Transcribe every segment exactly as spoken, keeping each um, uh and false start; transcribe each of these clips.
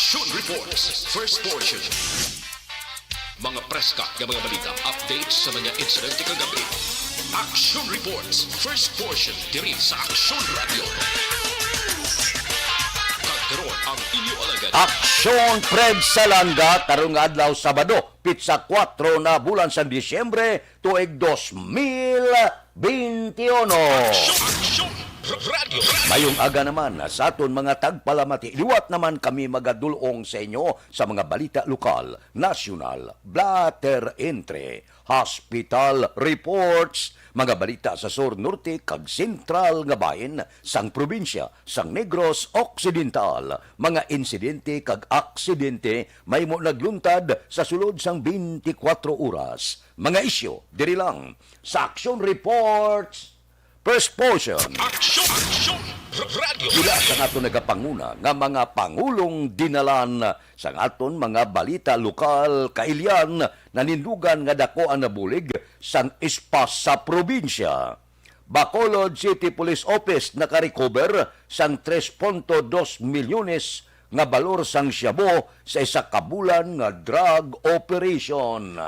Action Reports, first portion. Mga preska nga mga balita, updates sa mga insidente kagabi. Action Reports, first portion, diri sa Action Radio. Kag karon ang inyo alagad. Action Fred Salanga, karong nga adlaw, Sabado, pitsa kuwatro na bulan sa Disyembre, tuig dos mil beintiuno. Action, Action, Radio. Mayong aga naman sa aton mga tagpalamati. Liwat naman kami magadul-ong sa inyo sa mga balita lokal, nasyonal, blatter entre, hospital reports, mga balita sa sur, norte, kag sentral nga bahin sang probinsya sang Negros Occidental, mga insidente kag aksidente mahimo nagluntad sa sulod sang twenty-four oras. Mga isyu diri lang sa Action Reports, first portion. Action, Action, Radio. Pila sa nato nagapanguna nga mga pangulong dinalan sang aton mga balita lokal, kailian, nanindugan nga dako ang nabulig sang espas sa probinsya. Bacolod City Police Office nakarecover sang tres punto dos milyones nga balor sang shabu sa isa ka bulan nga drug operation.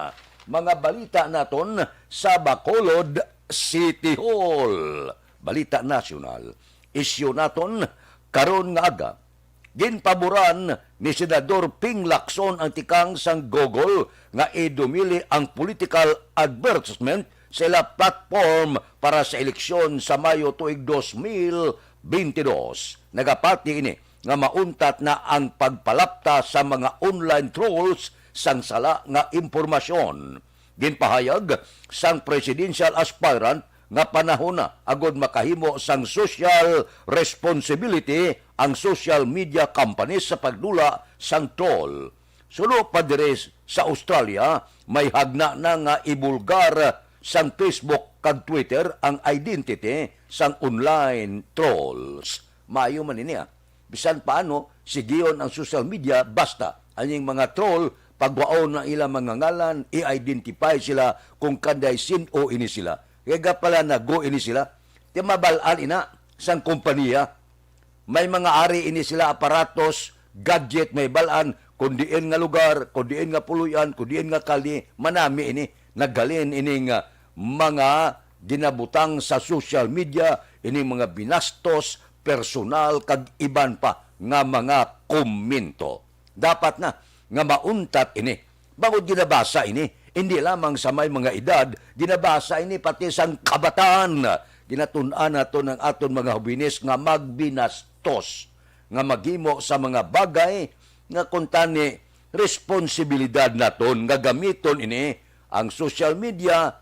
Mga balita naton sa Bacolod City Hall. Balita nasyonal. Isyu naton karon nga aga. Ginpaboran ni Senador Ping Lacson ang tikang sang Google nga idumili ang political advertisement sa ila platform para sa eleksyon sa Mayo tuig dos mil beintidos. Nagapati ini nga mauntat na ang pagpalapta sa mga online trolls sang sala nga impormasyon. Ginpahayag sang presidential aspirant nga panahon na agud makahimo sang social responsibility ang social media companies sa pagdula sang troll. Suno pa diri sa Australia, may hagna na nga ibulgar sang Facebook kag Twitter ang identity sang online trolls. Maayo man ini, ah. Bisan paano, sigion ang social media, basta ang mga troll, pagwaon ang ilang mga ngalan, i-identify sila kung kanday sin-o ini sila. Kaya pala nago ini sila. Ti mabal-an ina sang kompanya. May mga ari ini sila aparatos, gadget, may bal-an, kung diin nga lugar, kung diin nga puloy-an, kung diin nga kalye, manami ini. Naghalin ini nga mga ginabutang sa social media, ini mga binastos, personal, kag iban pa nga mga komento. Dapat na nga mauntat ini. Bangod ginabasa ini, hindi lamang sa may mga edad, ginabasa ini pati sang kabataan. Ginatun-an naton ang aton mga hobines nga magbinastos, nga maghimo sa mga bagay nga kuntani responsibilidad naton nga gamiton ini, ang social media,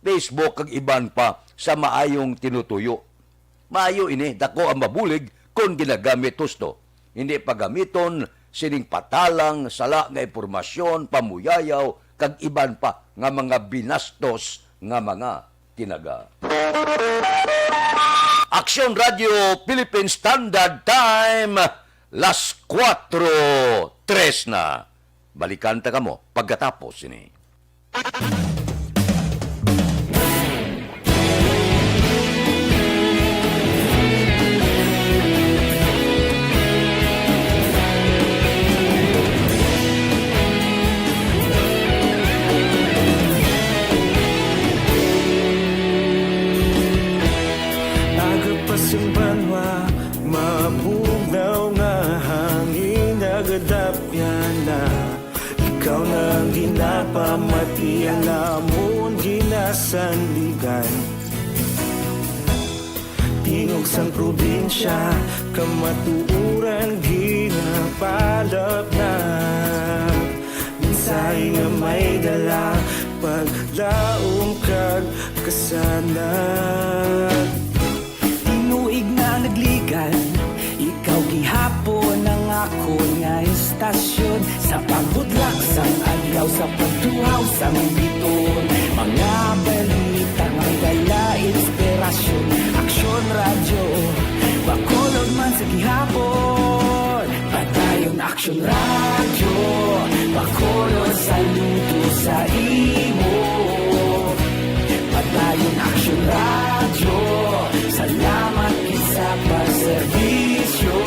Facebook, kag iban pa sa maayong tinutuyo. Maayo ini, dako ang mabulig kon ginagamit husto. Hindi pagamiton sining patalang, sala nga impormasyon, pamuyayaw, kag iban pa nga mga binastos nga mga tinaga. Action Radio Philippine Standard Time, las kuwatro tres na. Balikan ta kamo pagkatapos sini. Aga pa sing banwa, mabugnaw nga hangin nagadapyan na. Ikaw na ang ginapamati, ang amon ginasandigan. Tingog sang probinsya, kamatuoran ginapalapnag. Mensahe nga may dala, paglaom kag kasanag. Tinuig na nagligan, ikaw gihapon ang akon nga istasyon. Sa pagbudlak sang adlaw, sa pagtuhaw sang biton, mga balita nga may dala inspirasyon. Action Radio, Bacolod man sa gihapon. Padayon Action Radio, Bacolod, saludo sa imo. Padayon Action Radio, salamat gid sa pagserbisyo.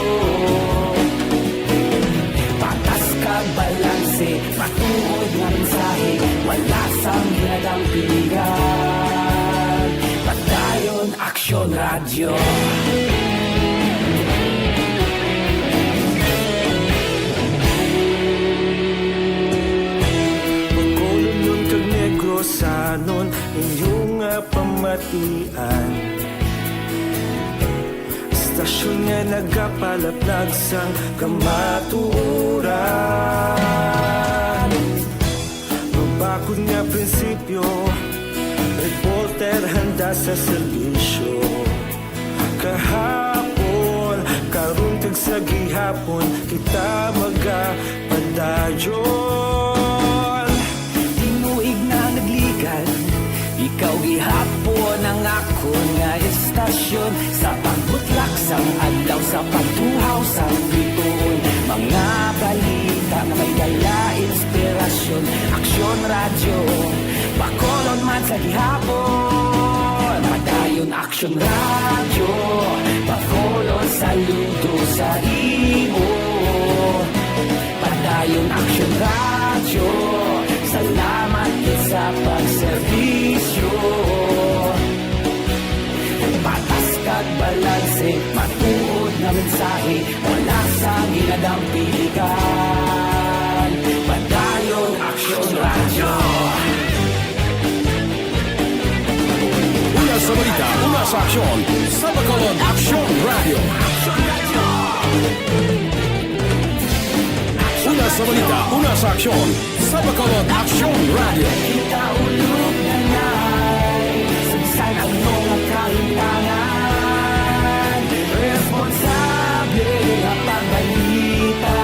Inyo nga pamatian, istasyon nga nagapalaplag sang kamatuoran. Mabakod nga prinsipyo, reporter handa sa serbisyo. Kahapon, karon, kag sa gihapon, kita magapadayon. Tinuig na nagligad, ikaw gihapon ang akon nga istasyon. Sa pagbutlak sang adlaw, sa pagtuhaw sang bituon, mga balita nga may dala inspirasyon. Aksyon Radyo, Bacolod man sa gihapon. Padayon Aksyon Radyo, Bacolod, saludo sa imo. Padayon Aksyon Radyo, salamat gid sa pagserbisyo. Patas kag balanse, matuod nga mensahe, wala sang ginadampigan. Padayon Aksyon Radyo. Una sa balita, una sa aksyon, sa Bacolod Aksyon Radyo. Una sa balita, una sa aksyon, sa Bacolod Aksyon Radyo. Kita ulog na na'y, sa bisan ano nga kahitangan, responsable nga pagbalita.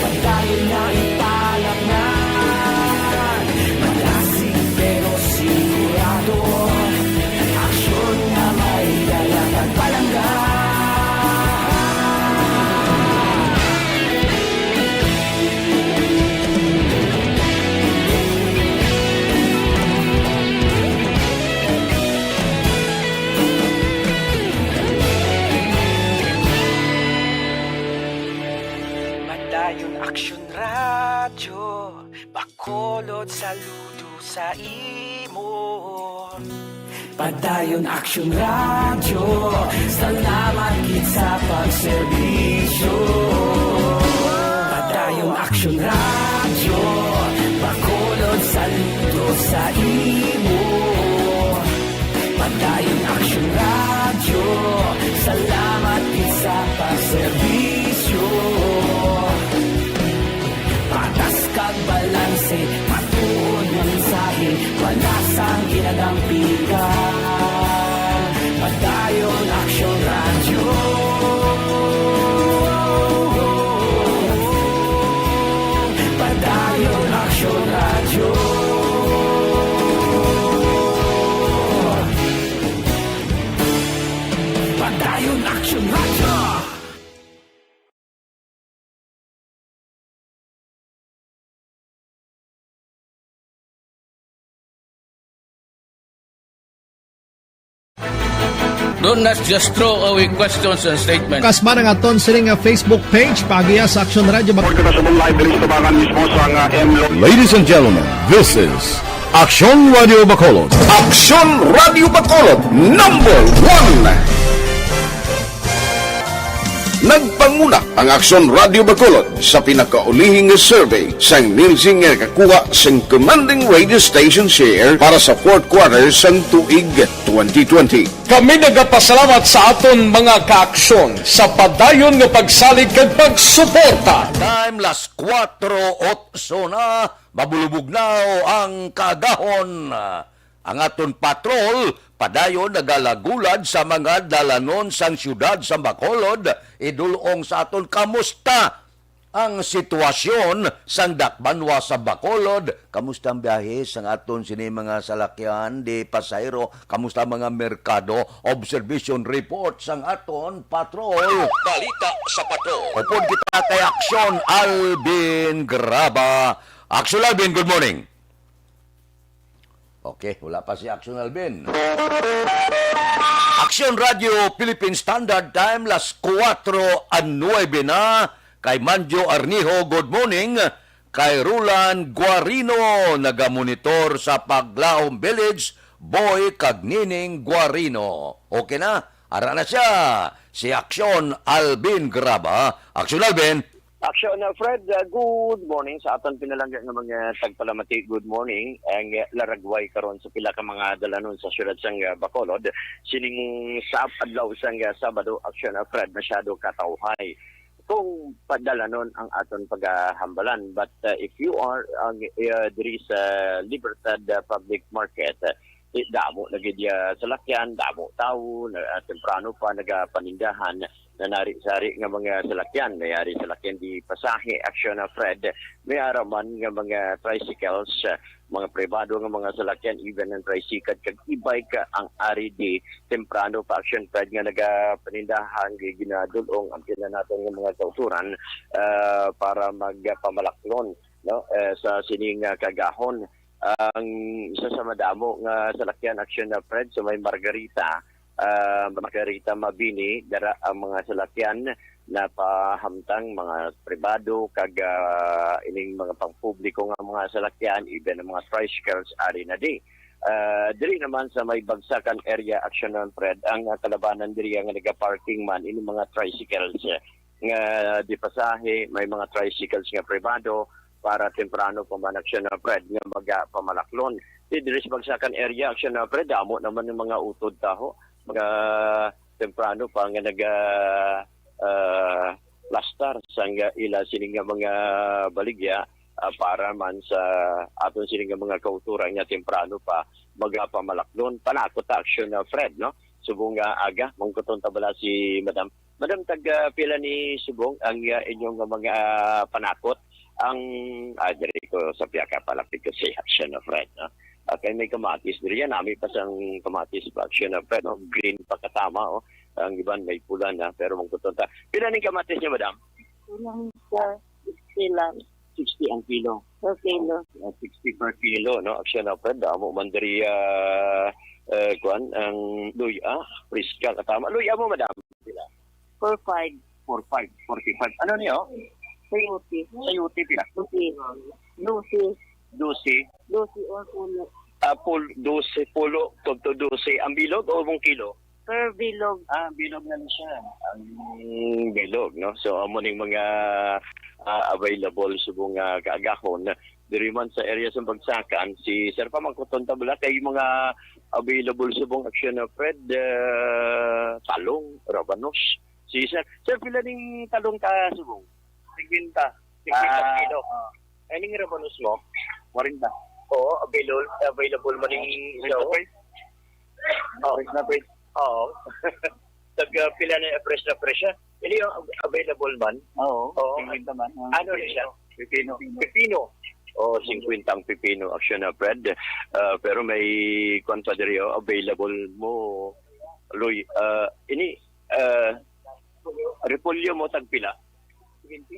Padayon nga ipalaknag, malasig pero sigurado. Aksyon nga may dala kag palangga. Padayon Aksyon Radyo, Bacolod, saludo sa imo. Padayon Aksyon Radyo, salamat gid sa pagserbisyo. Padayon Aksyon Radyo, Bacolod, saludo sa imo. Padayon Aksyon Radyo, salamat gid sa pagserbisyo. Patas kag balanse, matuod nga mensahe, wala sang ginadampigan. Padayon Aksyon Radyo. Padayon Aksyon Radyo. Padayon Aksyon Radyo. Don't not just throw away questions and statements. Kasma ang aton sini nga Facebook page, paagiha sa Aksyon Radyo Bac- Report kita sa buong live diri sa tubangan mismo sa nga M Lo- Ladies and gentlemen, this is Aksyon Radyo Bacolod. Aksyon Radyo Bacolod, number one. Nagpanguna ang Aksyon Radyo Bacolod sa pinakaulihi nga survey sang Nielsen nga nakakuha sang commanding radio station share para sa fourth quarter sang tuig twenty twenty. Kami nagapasalamat sa aton mga kaaksyon sa padayon nga pagsalig kag pagsuporta. Time, las kuwatro otso na, mabulubog na ang kaagahon. Ang aton patrol padayon nagalagulad sa mga dalanon sang siyudad sa Bacolod, idulong sa aton kamusta ang sitwasyon sang dakbanwa sa Bacolod. Kamusta ang biyahe sang aton sini mga salakyan, di pasahero? Kamusta ang mga merkado? Observation report sang aton patrol. Balita sa patrol. Upod kita kay Aksyon Alvin Graba. Aksyon Alvin, good morning. Okay, wala pa si Aksyon Alvin. Aksyon Radio Philippine Standard Time, las kuwatro a nuwebe na. Kay Manjo Arnijo, good morning. Kay Roland Guarino, nagamonitor sa Paglaom Village, Boy kag Nining Guarino. Okay na? Ara na siya, si Aksyon Alvin Graba. Aksyon Alvin. Action, uh, Fred, uh, good morning sa aton pinalangga nga mga tagpalamati. Good morning. Ang, uh, laragway karon sa pila ka mga dalanon sa siyudad sang, uh, Bacolod. Sining sab adlaw sang, uh, Sabado, Action, uh, Fred, masyado katawhay kung padalanon ang aton pagahambalan. But, uh, if you are, uh, uh, diri sa Libertad, uh, Public Market, uh, Di, damo na gid ya salakyan, damo tawo, na, ah, temprano pa nagapanindahan, nanari-sari nga mga salakyan, nayari salakyan di pasahe, Action, ah, Fred, may ara man nga mga tricycles, ah, mga pribado nga mga salakyan, even ang tricycle kag e-bike, ah, ang ari di temprano pa, Action, Fred, nga nagapanindahan, gi-, ginadul-ong ang kinanaton nga mga kauturan, ah, para magpamalaklon, no, eh, sa sining, ah, kagahon. Ang isa sa madamo nga salakyan, Action, ah, Fred, sa may Margarita, ah, Margarita Mabini, dara ang mga salakyan na pahamtang mga pribado kag, ah, ining mga pangpubliko nga mga salakyan, even ang mga tricycles, ari na di. Ah, diri naman sa may Bagsakan area, Action, ah, Fred, ang, ah, kalabanan diri nga nagaparking man ini mga tricycles, eh, nga di pasahe, may mga tricycles nga pribado para temprano pa man, Action, ah, Fred, nga magapamalaklon. Di diri sa Bagsakan area, Action, ah, Fred, damo naman ang mga utod taho, mga temprano pa nga naga, ah, plastar sang ila sini nga mga baligya, ah, para man sa aton sini nga mga kauturan nga temprano pa magapamalaklon. Panakot ta, Action, ah, Fred, no? Subong nga aga, mangkuton ta bala si Madam. Madam, tag, ah, pila ni subong ang, ah, inyong mga panakot? Ang, ah, diri ko sa piyaka palapit ko si Action, ah, Fred, no? Ah, kay may kamatis diri yan, nami pa sang kamatis pa, Action, ah, Fred, no? Green pa katama, oh. Ang iban may pula na, pero mangkuton ta. Pila ning kamatis niya, Madam? Kulang sa sixty lang. Sixty ang kilo. Per kilo. Ah, sixty per kilo, no? Action, ah, Fred, damo man diri, ah, eh, kuan, ang luya, friska katama. Luya mo, Madam? Pila? Four five. Four five, forty-five. Ano niyo? Sayote. Sayote, pila? Dose. Dose. Dose. Dose or pulo. Ah, pul-, dose, pulo, tubto dose. Ang bilog o mong kilo? Per bilog. Ah, bilog na ni siya. Ang bilog, no? So, amo ning mga, ah, available subong nga kaagahon. Diri man sa area sa Bagsakan, si Sir, pamangkuton ta bala kay mga available subong, Action, ah, Fred, ah, talong, rabanos. Si Sir, Sir, pila ning talong ta subong? Singkwenta. Singkwenta Ah, kilo. Ah. Ay, ning rabanos mo? Kwarenta. Oo, available, available man ning isa, oh. Kwarenta pa eh. Oo. Kwarenta pa eh. Oo. Tag, ah, pila na, fresh na fresh, ah. Ini yung av-, available man. Oo, Oo. Singkwenta man. Ah, ano rin siya? Pipino. Pipino. Oh, singkwenta ang pipino, Action, ah, Fred. Ah, pero may kwan pa diri, oh, available mo. Luy, ah, ini, ah, repolyo mo tagpila? Seventy.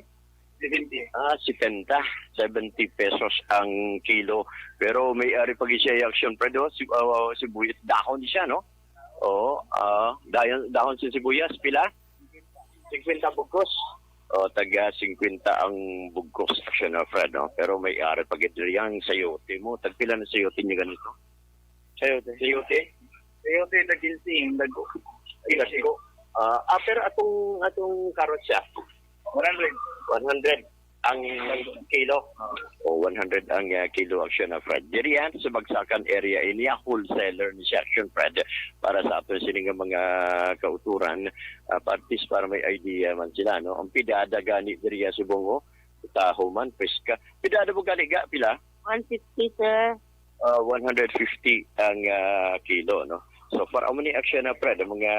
Seventy. Ah, setenta. Seventy pesos ang kilo. Pero may ari pa gid siya, Action, Fred, oh, si, ah, sibuyas, dahon di siya, no? Oo, ah, dahon, dahon sa sibuyas, pila? Singkwenta bugkos. O, taga singkwenta ang bugkos, Action, ah, Fred, no? Pero may ari pa gid diri ang sayote mo. Tagpila na sayote niya ganito? Sayote. Sayote? Sayote, tag kinse, ang dago. Ay, dago. Ah, ah, pero atong, atong karot siya? One hundred. One hundred ang kilo. O, one hundred ang, ah, kilo, Action, ah, Fred. Diri yan sa Bagsakan area, ini ang wholesaler ni siya, Action, Fred, para sa aton sini nga mga kauturan, ah, at least para may idea man sila, no? Ang pidada gani diri, ah, subong, oh, taho man, preska. Pidada mo gani ga, pila? One fifty, sir. Ah, one hundred fifty ang, ah, kilo, no? So, para amo ni, Action, ah, Fred, ang mga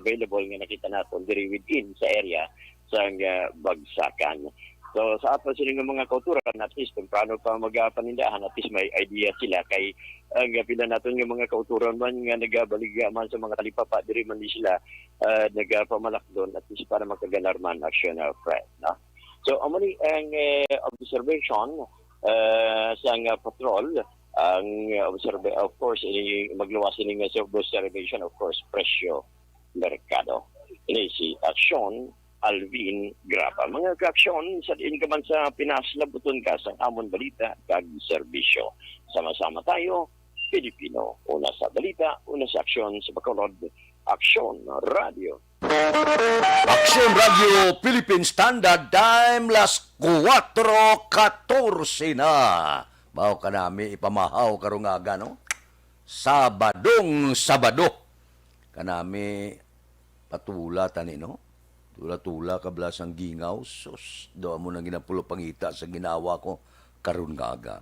available nga nakita naton diri within sa area sang, ah, Bagsakan. So, sa aton sini nga mga kauturan, at least, temprano pa magapanindahan, at least may idea sila kay ang, ah, pila naton nga mga kauturan man nga nagabaligya man sa mga talipapa, diri man di sila, ah, nagapamalakdon, at least para makaganar man, Action, ah, Fred, no? So, amo ni ang, eh, observation, eh, sang, ah, patrol, ang, ah, observe, of course, ini, magluwas ini nga sa observation, of course, presyo, merkado. Ini si Action Alvin Graba. Mga ka-Action, sa diin ka man sa Pinas, labuton ka sang amon balita kag serbisyo. Sama-sama tayo, Pilipino. Una sa balita, una sa aksyon, sa Bacolod, Aksyon Radio. Aksyon Radio Philippine Standard Time, las kuwatro katorse na. Mao kanami ipamahaw karong aga, no? Sabadong Sabado. Kanami patula tani, no? Tula-tula ka bala sang gingaw, sus, daw amo nang ginapulo pangita sa ginawa ko karon nga aga.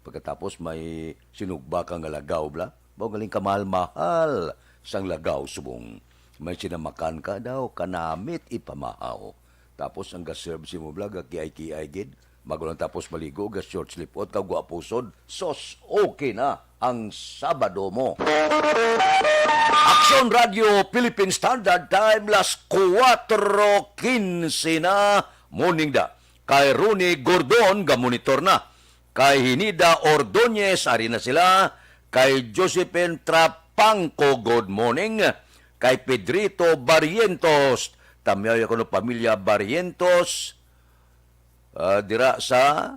Pagkatapos may sinugba ka nga lagaw, bala, mao galing kamahal-mahal sang lagaw subong. May sinamakan ka daw, kanamit ipamahaw. Tapos ang ga-serve si mo, bala, ga-kiay-kiay gid. Bago lang tapos maligo, ga-short sleeve out, kag wa pusod. Sos, okay na ang Sabado mo. Aksyon Radio Philippine Standard Time, las kuwatro kinse na. Morning da. Kay Ronnie Gordon, ga-monitor na. Kay Hinida Ordonez, ari na sila. Kay Josephine Trapangco, good morning. Kay Pedrito Barrientos, tamyaw ya kuno pamilya Barrientos. Ah, dira sa,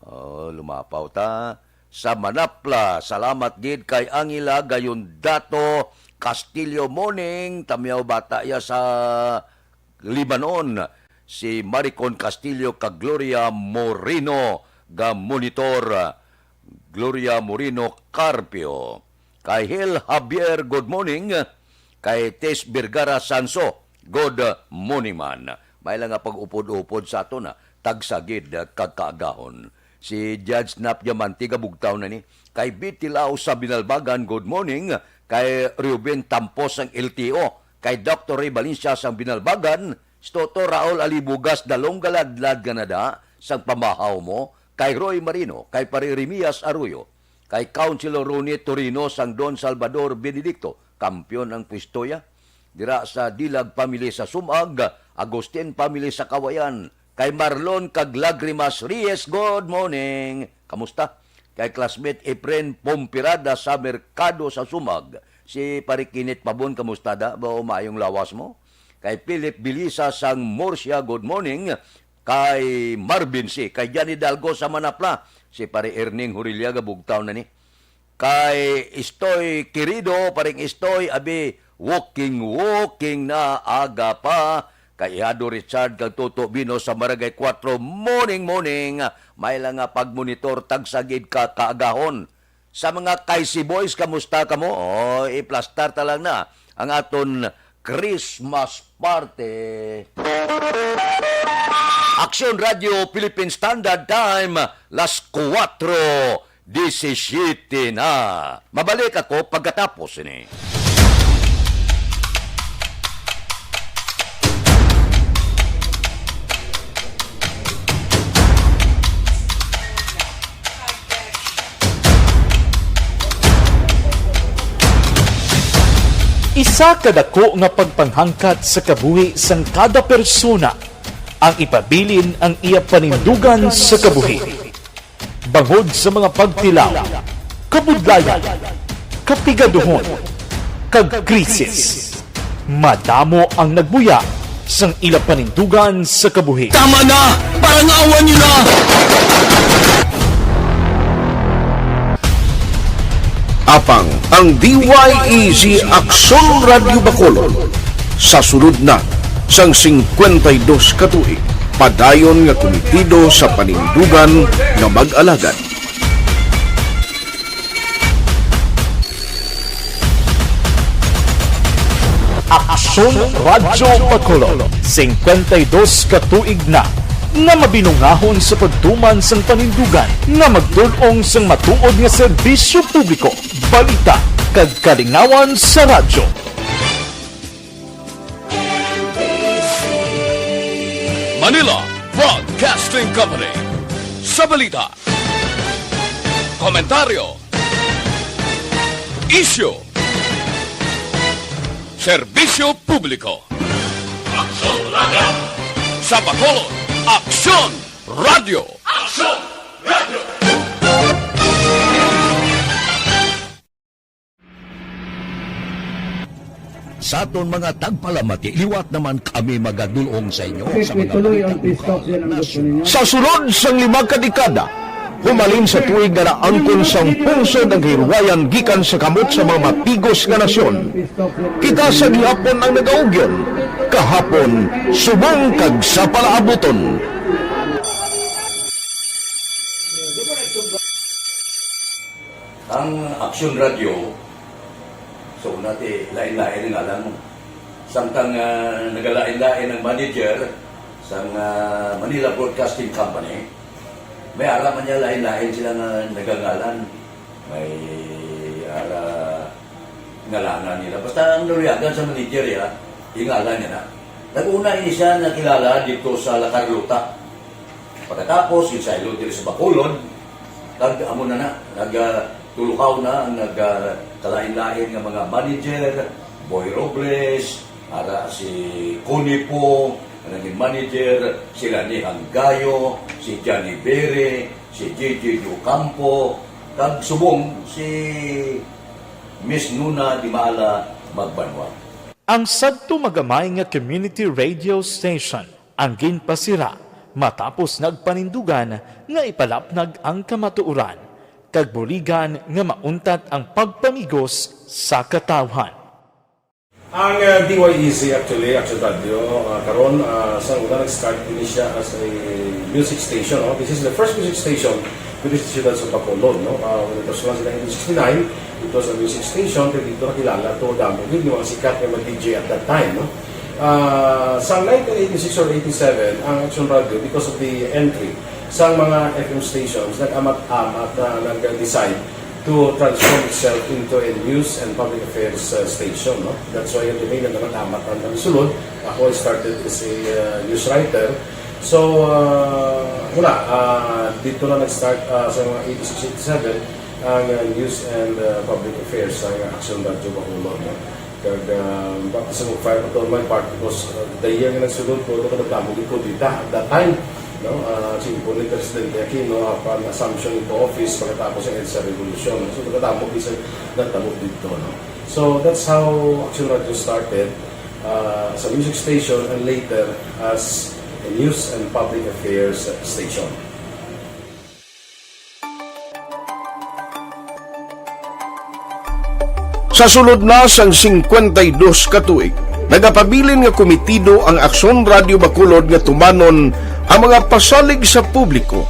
oh, lumapaw ta. Sa Manapla, salamat gid kay Angela Gayondato Castillo, morning. Tamyaw bata ya sa Lebanon. Si Maricon Castillo kag Gloria Moreno ga monitor. Gloria Moreno Carpio. Kay Hel Javier, good morning. Kay Tess Vergara Sanso, good morning man. May lang nga pag-upod-upod sa aton, ah, tagsa gid, ah, kag kaagahon. Si Judge Nap Diamante, gabugtaw na ni. Kay Betty Lau sa Binalbagan, good morning. Kay Reuben Tampos sang L T O. Kay Doctor Ray Valencia sang Binalbagan. Si Toto Raul Alibugas, dalong galadlad ka na da sang pamahaw mo. Kay Roy Marino, kay Pare Remias Arroyo, kay Councilor Ronnie Torino sang Don Salvador Benedicto, kampiyon ang pwesto ya. Dira sa Dilag family sa Sumag, Agustin family sa Kawayan, kay Marlon kag Lagrimas Reyes, good morning. Kamusta? Kay classmate Efren Pompirada sa Merkado sa Sumag, si Pare Kinit Pabon, kamusta da? Ba, maayong lawas mo? Kay Philip Bilisa sang Murcia, good morning. Kay Marvin C. Kay Johnny Dalgo sa Manapla, si Pare Erning Hurilia, gabugtaw na ni. Kay Istoy Querido, Paring Istoy, abi, walking, walking na aga pa. Kay Ihado Richard kag Toto Bino sa Barangay Kuwatro, morning, morning. May lang nga pagmonitor, tagsa gid ka kaagahon. Sa mga Kaisi Boys, kamusta kamo? Oh, iplastar ta lang na ang aton Christmas party. Aksyon Radio Philippine Standard Time, las kuwatro disisiyete na. Mabalik ako pagkatapos ini. Isa ka dako nga pagpanghangkat sa kabuhi sang kada persona ang ipabilin ang iya panindugan sa kabuhi. Bangod sa mga pagtilaw, kabudlayan, kapigaduhon, kag krisis, madamo ang nagbuya sang ila panindugan sa kabuhi. Tama na! Parangawan niyo na! Apang ang D Y E G Aksyon Radyo Bacolod sa sulod na sang singkwenta y dos ka tuig, padayon nga kumitido sa panindugan nga mag-alagad. Aksyon Radyo Bacolod, singkwenta y dos ka tuig na nga mabinungahon sa pagtuman sang panindugan nga magtul-ong sang matuod nga serbisyo publiko, balita, kag kalingawan sa radyo. Manila Broadcasting Company. Sa balita, komentaryo, isyu, serbisyo publiko. Aksyon Radyo. Sa Bacolod, Aksyon Radyo. Aksyon Radyo. Sa aton mga tagpalamati, liwat naman kami magadul-ong sa inyo sa mga balita lokal, nasyonal. Sa sulod sang lima ka dekada, Humalin sa tuig nga naangkon sang pungsod ang kahilwayan gikan sa kamot sa mga matigos nga nasyon. Kita sa gihapon ang nagaugyon, kahapon subong kag sa palaabuton. Ang Aksyon Radyo, so, nati, lain-lain ang ngalan mo. Samtang, ah, nagalain-lain ang manager sang, ah, Manila Broadcasting Company, may ara man niya lain-lain sila nga nagangalan. May ara ngalanan nila. Basta ang naluyagan sa manager, ya, ingalan niya na. Nag-una ini siya nakilala dito sa La Carlota. Pagkatapos, ginsaylo diri sa Bacolod, kag amo na na, nag, ah, tulukaw na ang nag, ah, kalain-lain nga mga manager, Boy Robles, ara si Connie Poo, ang naging manager, si Rani Hanggayo, si Johnny Bere, si J J Ocampo, kag subong si Miss Nuna Dimala Magbanwa. Ang sadto magamay nga community radio station ang ginpasira matapos nagpanindugan nga ipalapnag ang kamatuoran kag buligan nga mauntat ang pagpamigos sa katawhan. Ang, uh, D Y E Z actually, Action Radio, uh, karon, uh, sa una nag-start ini siya as a music station, no? This is the first music station with the Siyudad sa Bacolod, no? Uh, when it was launched in nineteen sixty-nine, it was a music station, kay dito nakilala to damo gid yung mga sikat nga mga D J at that time, no? Ah, sa nineteen eighty-six or eighty-seven, ang Action Radio, because of the entry sa mga F M stations, nag-amat-amat na nag-decide to transform itself into a news and public affairs, uh, station, no? That's why the main nag-amat-amat ang nagsulod. Ako, I started as a, uh, news writer. So, uh, wala, uh, dito na nag-start, uh, sa mga eighty-six, eighty-seven ang, uh, news and, uh, public affairs sa Action Radio Bacolod, no? Kag, ah, baka sa mag-fire pa to my part because, ah, the year nga nagsulod ko, ano ka nagdamo gid ko dita at that time, no? Ah, si Impo ni Presidente Aquino, upon assumption into office, pagkatapos ang EDSA Revolution. So, nagdamo gid sa nagdamo dito, no? So, that's how Action Radio started, ah, as a music station and later as a news and public affairs station. Sa sulod na sang singkwenta y dos ka tuig, nagapabilin nga komitido ang Aksyon Radio Bacolod nga tumanon ang mga pasalig sa publiko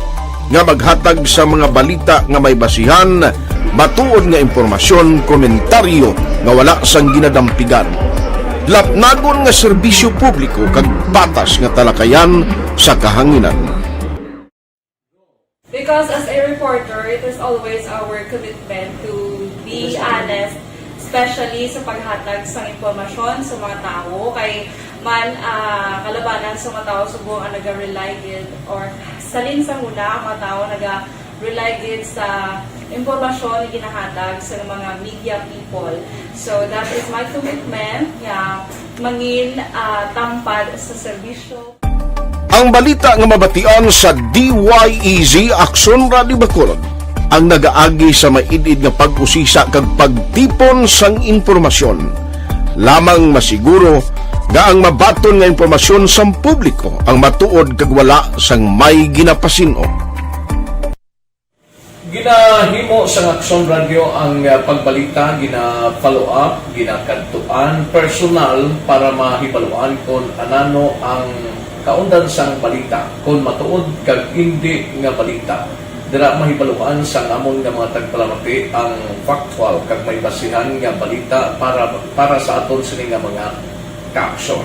nga maghatag sa mga balita nga may basihan, matuod nga impormasyon, komentaryo nga wala sang ginadampigan, lapnagon nga serbisyo publiko kag patas nga talakayan sa kahanginan. Because as a reporter, it is always our commitment to be honest, especially sa paghatag sang impormasyon sa mga tawo. Kay man, ah, kalabanan sa mga tawo subong ang naga-rely gid, or salin sa huna ang mga tawo naga-rely gid sa impormasyon nga ginahatag sa mga media people. So that is my commitment nga mangin, ah, tampad sa serbisyo. Ang balita nga mabatian sa D Y E Z Aksyon Radio Bacolod ang nagaagi sa maid-id nga pag-usisa kag pagtipon sang impormasyon. Lamang masiguro nga ang mabaton nga impormasyon sang publiko ang matuod kag wala sang may ginapasin-o. Ginahimo sang Aksyon Radio ang, ah, pagbalita, gina-follow up, ginakadtuan personal para mahibaluan kon anano ang kaundan sang balita, kon matuod kag indi nga balita. Dira mahibaluan sang amon nga mga tagpalamati ang factual kag may basihan nga balita para, para sa aton sini nga mga kaaksyon.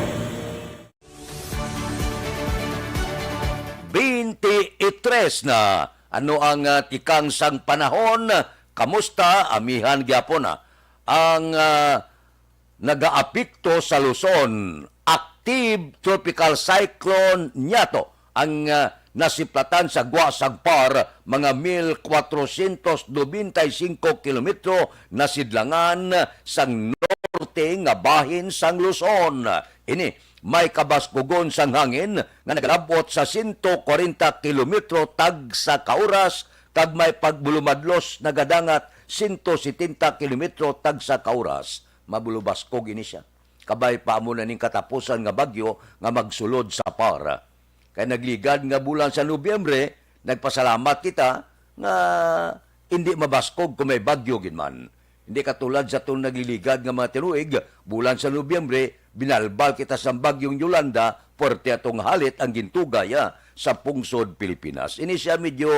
Twenty-three na. Ano ang, ah, tikang sang panahon? Kamusta? Amihan gyapon, ah, ang, ah, nagaapekto sa Luzon. Active Tropical Cyclone Nyato ang, ah, nasiplatan sa gwa sang Par, mga mil kwatrosyentos nobenta y singko kilometro nasidlangan sang norte nga bahin sang Luzon. Ini may kabaskugon sang hangin nga nagalab-ot sa sento kwarenta kilometro tagsa ka oras kag may pagbulumadlos nagadangat sento setenta kilometro tagsa ka oras. Mabulubaskog ini sia. Kabay pa amo na ning katapusan nga bagyo nga magsulod sa Par. Kay nagligad nga bulan sa Nobyembre, nagpasalamat kita nga hindi mabaskog kung may bagyo gid man. Hindi katulad sa atong nagliligad nga mga tinuig, bulan sa Nobyembre, binalbal kita sang Bagyong Yolanda, puwerte atong halit ang gintugay, ah, sa pungsod Pilipinas. Ini siya medyo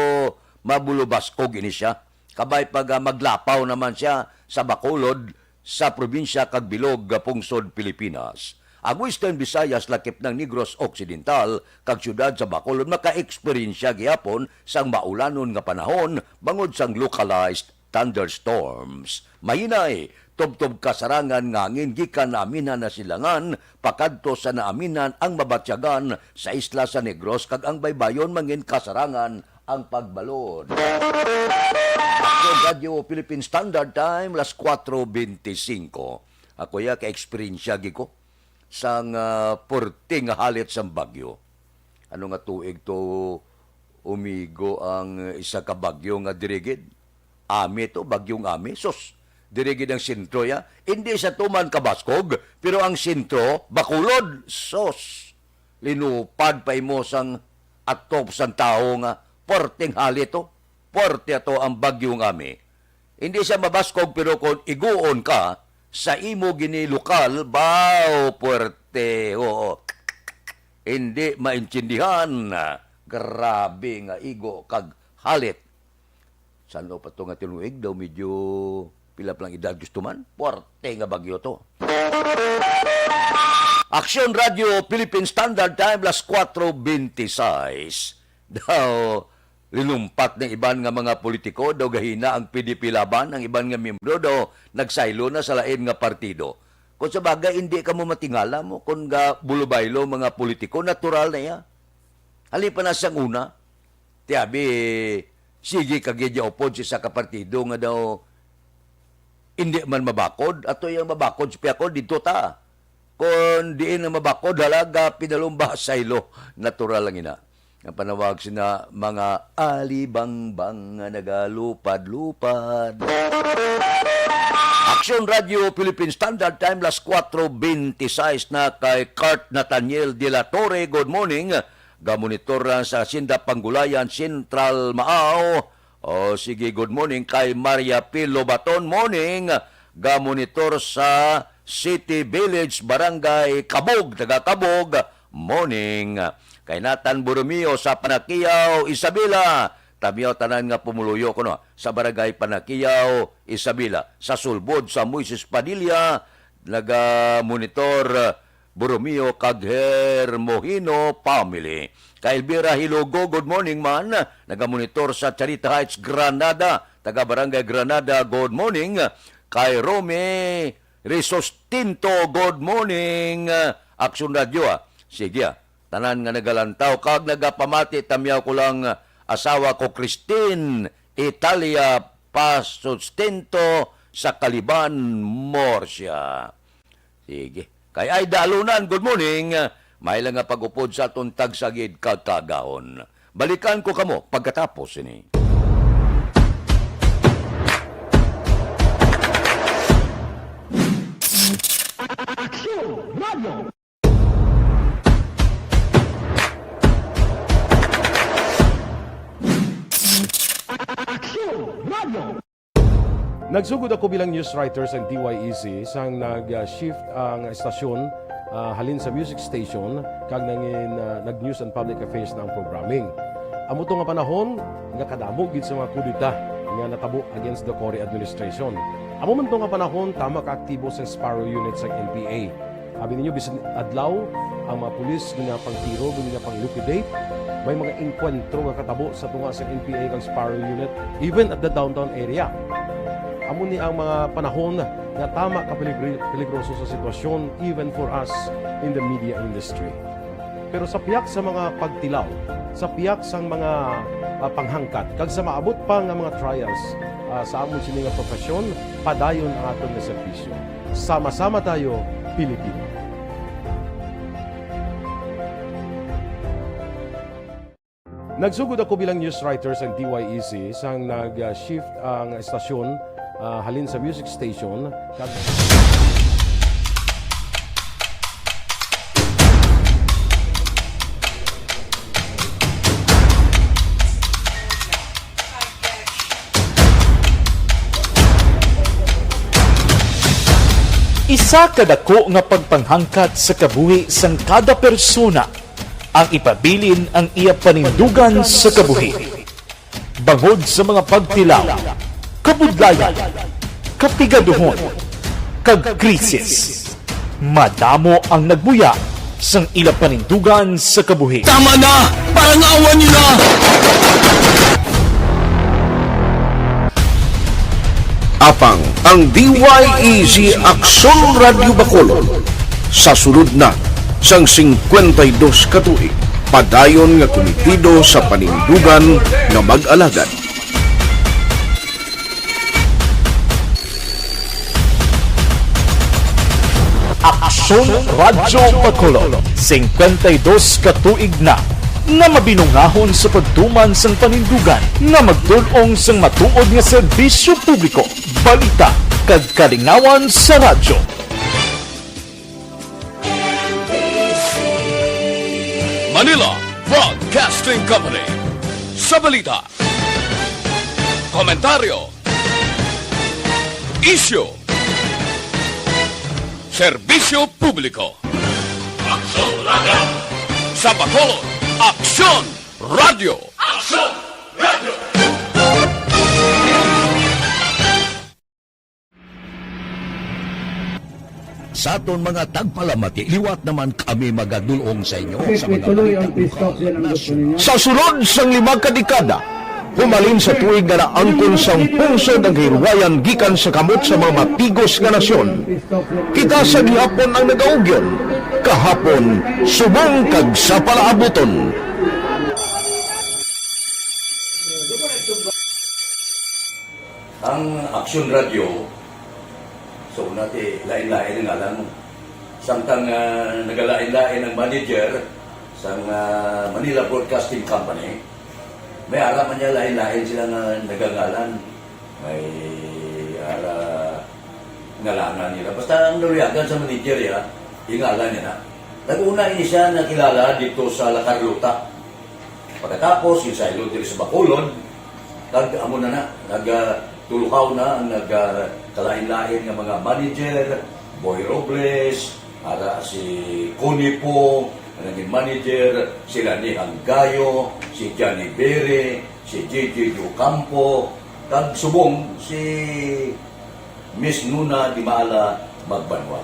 mabulubaskog ini siya. Kabay pag, ah, maglapaw naman siya sa Bacolod, sa probinsya kag bilog nga pungsod Pilipinas. Ang Western Visayas, lakip ng Negros Occidental, kag siyudad sa Bacolod maka-eksperyensya gihapon sang maulanon nga panahon bangod sang localized thunderstorms. Mahinay, tubtob kasarangan nga hangin gikan naaminan na silangan pakadto sa naaminan ang mabatyagan sa isla sa Negros kag ang baybayon mangin kasarangan ang pagbalod. Aksyon Radyo Philippine Standard Time, las kuwatro bente singko. Ako ya ka-eksperyensya gid ko sang, ah, porte nga halit sang bagyo. Ano nga tuig to umigo ang isa ka bagyo nga diri gid? Ami to, bagyong Ami. Sus, diri gid ang sentro ya. Hindi sa tuman kabaskog, pero ang sentro, Bacolod. Sus, linupad pa imo sang atop sang tawo nga porteng halit to. Puwerte ato ang bagyong Ami. Hindi siya mabaskog, pero kung iguon ka sa imo gini lokal, baw, puwerte. Oo. Hindi maintindihan. Grabe nga igo kag halit. San-o pa to nga tinuig daw medyo pila pa lang edad gusto man? Puwerte nga bagyo to. Aksyon Radyo Philippine Standard Time, las kuwatro bente sais. Daw, linumpat ng iban nga mga politiko, daw gahina ang P D P Laban, ang iban nga miyembro daw nagsaylo na sa lain nga partido. Kung sa bagay, hindi ka mo matingala mo, kung ga bulubaylo mga politiko, natural na iya. Halin pa na sang una, ti abi, sige ka gid ya upod sa isa ka partido nga daw hindi man mabakod, ato yang mabakod sa piyakod didto ta. Kon diin na mabakod, halaga, pinalumba, saylo. Natural lang ina. Ang panawag sina mga alibangbang nga nagalupad-lupad. Aksyon Radyo Philippine Standard Time, las kuwatro bente sais na kay Kurt Nathaniel de la Torre. Good morning. Gamonitor lang sa Hacienda Panggulayan, Central, Maao. O, sige, good morning kay Maria P. Lobaton. Morning. Gamonitor sa City Village, Barangay Kabog, taga Kabog. Morning. Kay Nathan Borromeo sa Panakiao, Isabela. Tamiaw tanan nga pumuluyo kuno sa Barangay Panakiao, Isabela. Sa sulbod sa Moises Padilla, naga-monitor Borromeo kag Hermohino family. Kay Elvira Hilogo, good morning man. Nagamonitor sa Charita Heights, Granada. Taga Barangay Granada, good morning. Kay Romy Risostinto, good morning. Aksyon Radyo, ah. Sige, ah. Tanan nga nagalantaw kag nagapamati, tamiaw ko lang, ah, asawa ko, Christine Italia Pasustento sa Kaliban, Murcia. Sige. Kay Aida Alunan, good morning. May lang nga pag-upod sa aton tagsagid kag kaagahon. Balikan ko kamo pagkatapos sini. Aksyon Radio. Aksyon Radio. Nagsugod ako bilang news writer sa D Y E C sang nag-shift ang estasyon, ah, halin sa music station kag nangin, ah, nag-news and public affairs na ang programming. Amo to nga panahon nga kadamo gid sa mga kudeta nga natabo against the Cory administration. Amo man to nga panahon tama ka aktibo sa Sparrow Unit sa N P A. Abi ninyo, bisan adlaw, ang mga pulis ginapangtiro, ginapang-liquidate. May mga engkwentro nga katabo sa tunga sa N P A kag Sparrow Unit, even at the downtown area. Amo ni ang mga panahon nga tama ka peligri-, peligroso sa sitwasyon, even for us in the media industry. Pero sa pihak sa mga pagtilaw, sa pihak sang mga, ah, panghangkat, kag sa maabot pa nga mga trials, ah, sa amon sini nga profesyon, padayon ang aton nga serbisyo. Sama-sama tayo, Pilipino. Nagsugod ako bilang news writer sa D Y E C sang nag-shift ang estasyon, ah, halin sa music station kag Sa kadako nga pagpanghangkat sa kabuhi sang kada persona, ang ipabilin ang iya panindugan sa kabuhi. Bangod sa mga pagtilaw, kabudlayan, kapigaduhon, kag krisis, madamo ang nagbuya sang ila panindugan sa kabuhi. Tama na! Parang awan niyo na! Apang ang D Y E Z Aksyon Radyo Bacolod sa sulod na sang singkwenta y dos ka tuig, padayon nga kumitido sa panindugan nga mag-alagad. Aksyon Radyo Bacolod, singkwenta y dos ka tuig na nga mabinungahon sa pagtuman sang panindugan nga magtul-ong sang matuod nga serbisyo publiko, balita, kag kalingawan sa radyo. Manila Broadcasting Company. Sa balita, komentaryo, isyu, serbisyo publiko. Aksyon Radyo. Sa Bacolod, Aksyon Radyo. Aksyon Radyo. Sa aton mga tagpalamati, liwat naman kami magadul-ong sa inyo sa mga balita buhaton sa nasyon. Sa sulod sang lima ka dekada, humalin sa tuig nga naangkon sang pungsod ang kahilwayan gikan sa kamot sa mga matigos nga nasyon, kita sa gihapon ang nagaugyon, kahapon, subong kag sa palaabuton. Ang Aksyon Radyo, so, una ti, lain-lain ang ngalan mo. Samtang, ah, nagalain-lain ang manager sang, ah, Manila Broadcasting Company, may ara man niya lain-lain sila nga nagangalan. May ara ngalangan nila. Basta ang naluyagan sa manager, ya, ingalan niya na. Nag-una ini siya nakilala dito sa La Carlota. Pagkatapos, yung sa Ilod diri sa Bacolod, kag amo na na, nag, ah, tuluhaw na ang nag, ah, kalain-lain nga mga manager, Boy Robles, ara si Connie po, ang naging manager, sila ni Hanggayo, si Johnny Bere, si J J Ocampo, kag subong si Miss Nuna Dimala Magbanwa.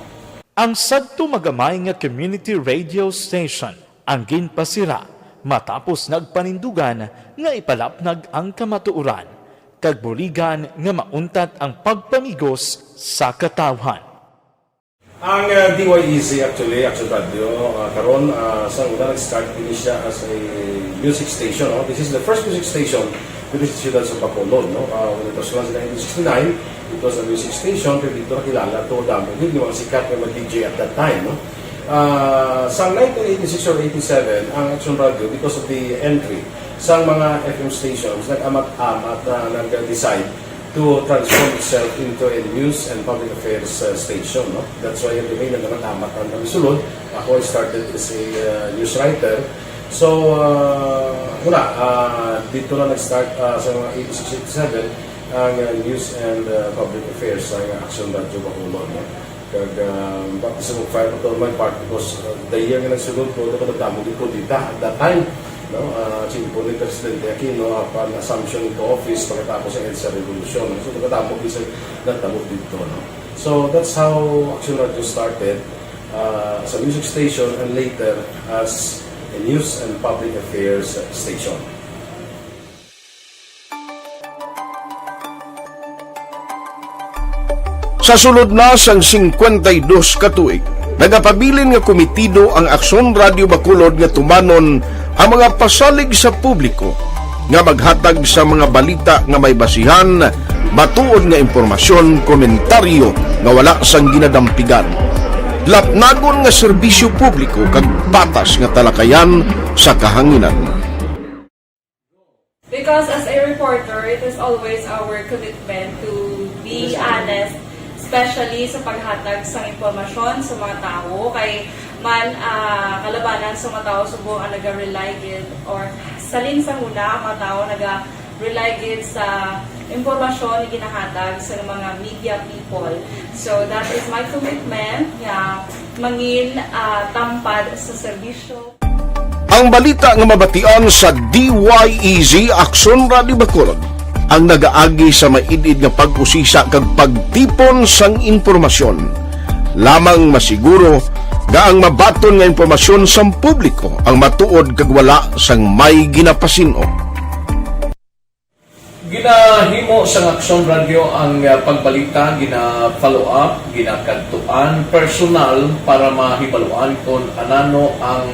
Ang sadto magamay nga community radio station ang ginpasira matapos nagpanindugan nga ipalapnag ang kamatuoran kag buligan nga mauntat ang pagpamigos sa katawhan. Ang, uh, D Y E Z actually, Action Radio, uh, karon, uh, sa una nag-start din siya as a music station, no? This is the first music station diri sa siyudad sa Bacolod, no? Uh, when it was launched in nineteen sixty-nine, it was a music station, pero dito nakilala to, damo gid yung mga sikat nga mga D J at that time, no? Ah, sa nineteen eighty-six or eighty-seven, ang Action Radio, because of the entry sa mga F M stations, nag-amat-amat na nag-decide to transform itself into a news and public affairs, uh, station, no? That's why every day nag-amat-amat ang kami sulod. Ako, I started as a, uh, news writer. So, uh, una, uh, dito na nag-start, uh, sa mga eighty-six, eighty-seven, ang, uh, news and, uh, public affairs sa Action Radio Bacolod, no? Kag, ah, baptism of fire pa to my part because, ah, the year nga nagsulod ko, ako nagdamo gid ko dita at that time, no? Ah, simple ni Presidente Aquino, upon assumption into office, pagkatapos sa EDSA Revolution. So, nagdamo gid sa nagdamo dito, no? So, that's how Action Radio started, ah, as a music station and later as a news and public affairs station. Sa sulod na sang singkwenta y dos ka tuig, nagapabilin nga kumitido ang Aksyon Radio Bacolod nga tumanon ang mga pasalig sa publiko nga maghatag sa mga balita nga may basihan, matuod nga impormasyon, komentaryo nga wala sang ginadampigan, lapnagon nga serbisyo publiko kag patas nga talakayan sa kahanginan. Because as a reporter, it is always our commitment to be honest, especially sa paghatag sa impormasyon sa mga tawo. Kay man, ah, kalabanan sa mga tawo subong ang naga-rely gid, or salin sa huna, ang mga tawo naga-rely gid sa impormasyon nga ginahatag sa mga media people. So that is my commitment nga mangin ah, tampad sa serbisyo. Ang balita nga mabatian sa D Y E Z Aksyon Radio Bacolod ang nagaagi sa maid-id nga pag-usisa kag pagtipon sang impormasyon. Lamang masiguro nga ang mabaton nga impormasyon sang publiko ang matuod kag wala sang may ginapasin-o. Ginahimo sang Aksyon Radyo ang ah, pagbalita, gina-follow up, ginakadtuan personal para mahibaluan kon anano ang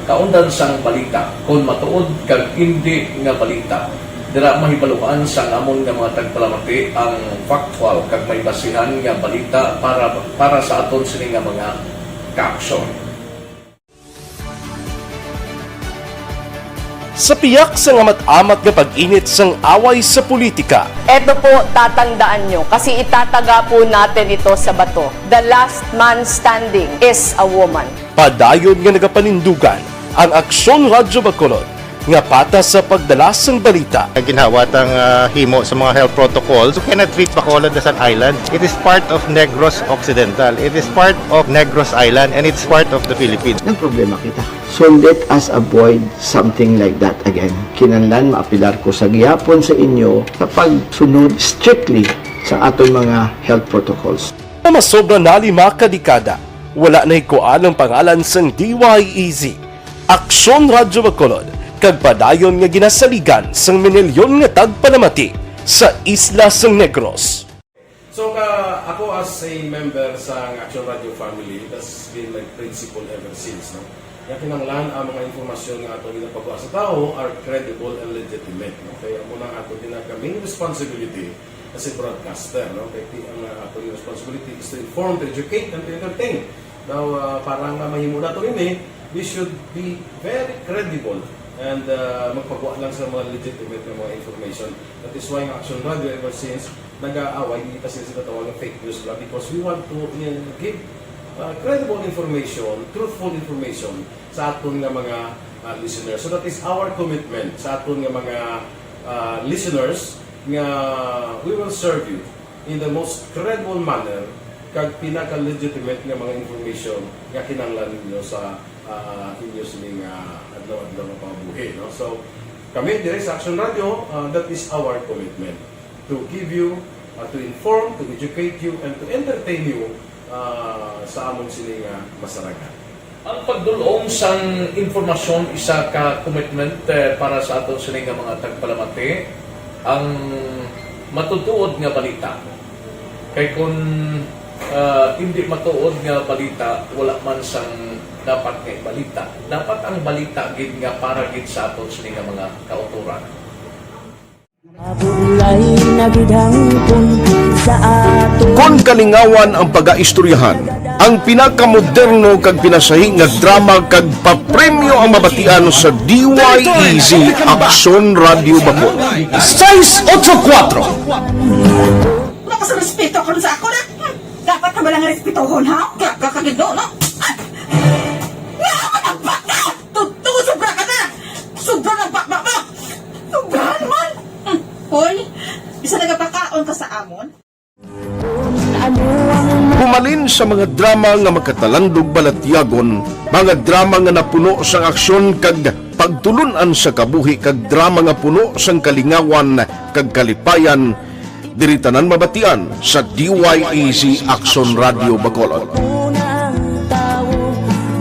kaundan sang balita, kon matuod kag indi nga balita. Dira mahibaluan sang amon nga mga tagpalamati ang factual kag may basihan nga balita para para sa aton sini nga mga kaaksyon. Sa piyak sang amat-amat nga pag-init sang away sa politika, Eto po, tatandaan nyo, kasi itataga po natin ito sa bato. The last man standing is a woman. Padayon nga nagapanindugan ang Aksyon Radyo Bacolod nga patas sa pagdala sang balita. Ginhawa tang ah, himo sa mga health protocols. You cannot treat Bacolod as an island. It is part of Negros Occidental. It is part of Negros Island and it's part of the Philippines. Nagproblema kita. So let us avoid something like that again. Kinahanglan maapilar ko sa gihapon sa inyo sa pagsunod strictly sa aton mga health protocols. Nga masobra na lima ka dekada, wala nahikuan ang pangalan sang D Y E Z, Aksyon Radyo Bacolod, kag padayon nga ginasaligan sang minilyon nga tagpalamati sa isla sang Negros. So ka, ako as a member sa Action Radio family, that's been my principle ever since, no? Nga kinahanglan ang mga impormasyon nga ato ginapagawa sa tawo are credible and legitimate, no? Kaya mo nang ato ginaka main responsibility as a broadcaster, no? Kaya ti- ang uh, ato responsibility is to inform, to educate, and to entertain. Now, uh, para nga mahimo nato ini, we should be very credible and uh, magpagawa lang sa mga legitimate nga mga information. That is why ang Action Radio ever since nag-aaway, hindi kasi sila tawag ng fake news lang because we want to uh, give uh, credible information, truthful information sa aton nga mga uh, listeners. So that is our commitment sa aton nga mga uh, listeners nga we will serve you in the most credible manner kag pinaka-legitimate nga mga information nga kinahanglan ninyo sa uh, inyo sining uh, adlaw-adlaw nga pangabuhi, no? So kami diri sa Action Radio, uh, that is our commitment to give you, uh, to inform, to educate you, and to entertain you uh, sa amon sini nga masarangan. Ang pagdul-ong sang impormasyon isa ka commitment eh, para sa aton sini nga mga tagpalamati. Ang matutuod nga balita. Kay kun ah, hindi matuod nga balita, wala man sang dapat nga ibalita. Dapat ang balita gid nga para gid sa aton sini nga mga kautoran. Mabulay na gid hangpon sa ato. Kon kalingawan ang pagaistoryahan, ang pinakamoderno kag pinasahi nga drama kag papremyo ang mabatian sa D Y E Z Aksyon Radio Bacolod. Sais otso kuwatro. Wala ka sa respeto karon sa ako na. Hmm, dapat ka ba lang respetohon, ha? Grabe ka gid, no? Ay! Nga ako nagbaka! Tuto, sobra ka na! Sobra ng bakbak mo! Sobra naman! Hmm, hoy, bisa nagapakaon ka sa amon? Humalin sa mga drama nga makatalandog balatyagon, mga drama nga napuno sang aksyon kag pagtulun-an sa kabuhi kag drama nga puno sang kalingawan kag kalipayan, diri tanan mabatian sa D Y E Z Aksyon Radio Bacolod. Una ang tawo,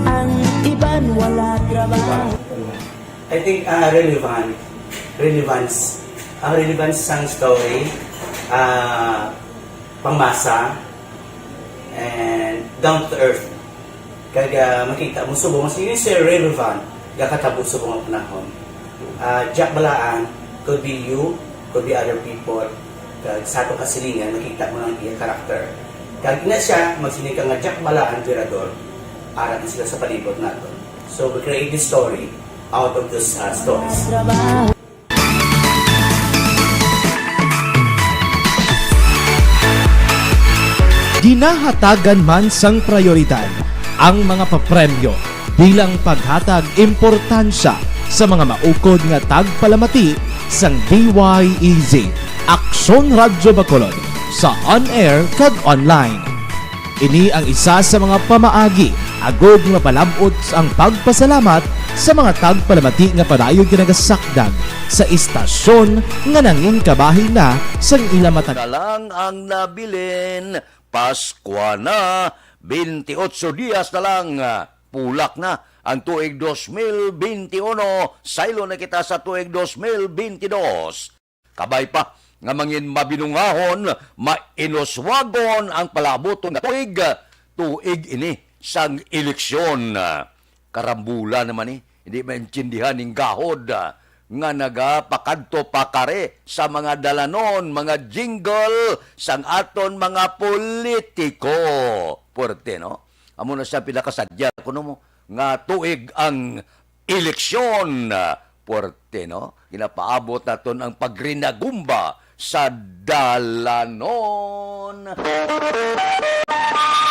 ang iban wala trabaho. I think uh, relevant, relevance, ang relevance sang story, uh, pangmasa, and down to earth. Kag uh, makita mo subong mas yun sir relevant gakatabo subong ang panahon. Uh, Jack Balaan could be you, could be other people. Kag sa atong kasilingan makita mo ang iya karakter. Kag ina siya magsiling ka nga Jack Balaan Virador, arat na sila sa palibot naton. So we create this story out of those uh, stories. Ginahatagan man sang prayoridad ang mga papremyo bilang paghatag importansya sa mga maukod nga tagpalamati sang D Y E Z. Aksyon Radyo Bacolod, sa on-air kag online. Ini ang isa sa mga pamaagi agod nga mapalab-ot ang pagpasalamat sa mga tagpalamati nga padayon nga nagasakdag sa istasyon nga nangin kabahin na sang ila mata. Na lang ang nabilin, Paskwa na, twenty-eight dias na lang, pulak na ang tuig dos mil twenty-one, saylo na kita sa tuig dos mil twenty-two. Kabay pa nga mangin mabinungahon, mainuswagon ang palaabuton nga tuig, tuig ini sang eleksyon. Karambula naman ni, hindi maintindihan ning gahod, ah, nga nagapakadto pakari sa mga dalanon, mga jingle sang aton mga politiko. Puwerte, no? Amo na siya pinakasadya kuno mo nga tuig ang eleksyon. Puwerte, no? Ginapaabot naton ang pagrinagumba sa dalanon.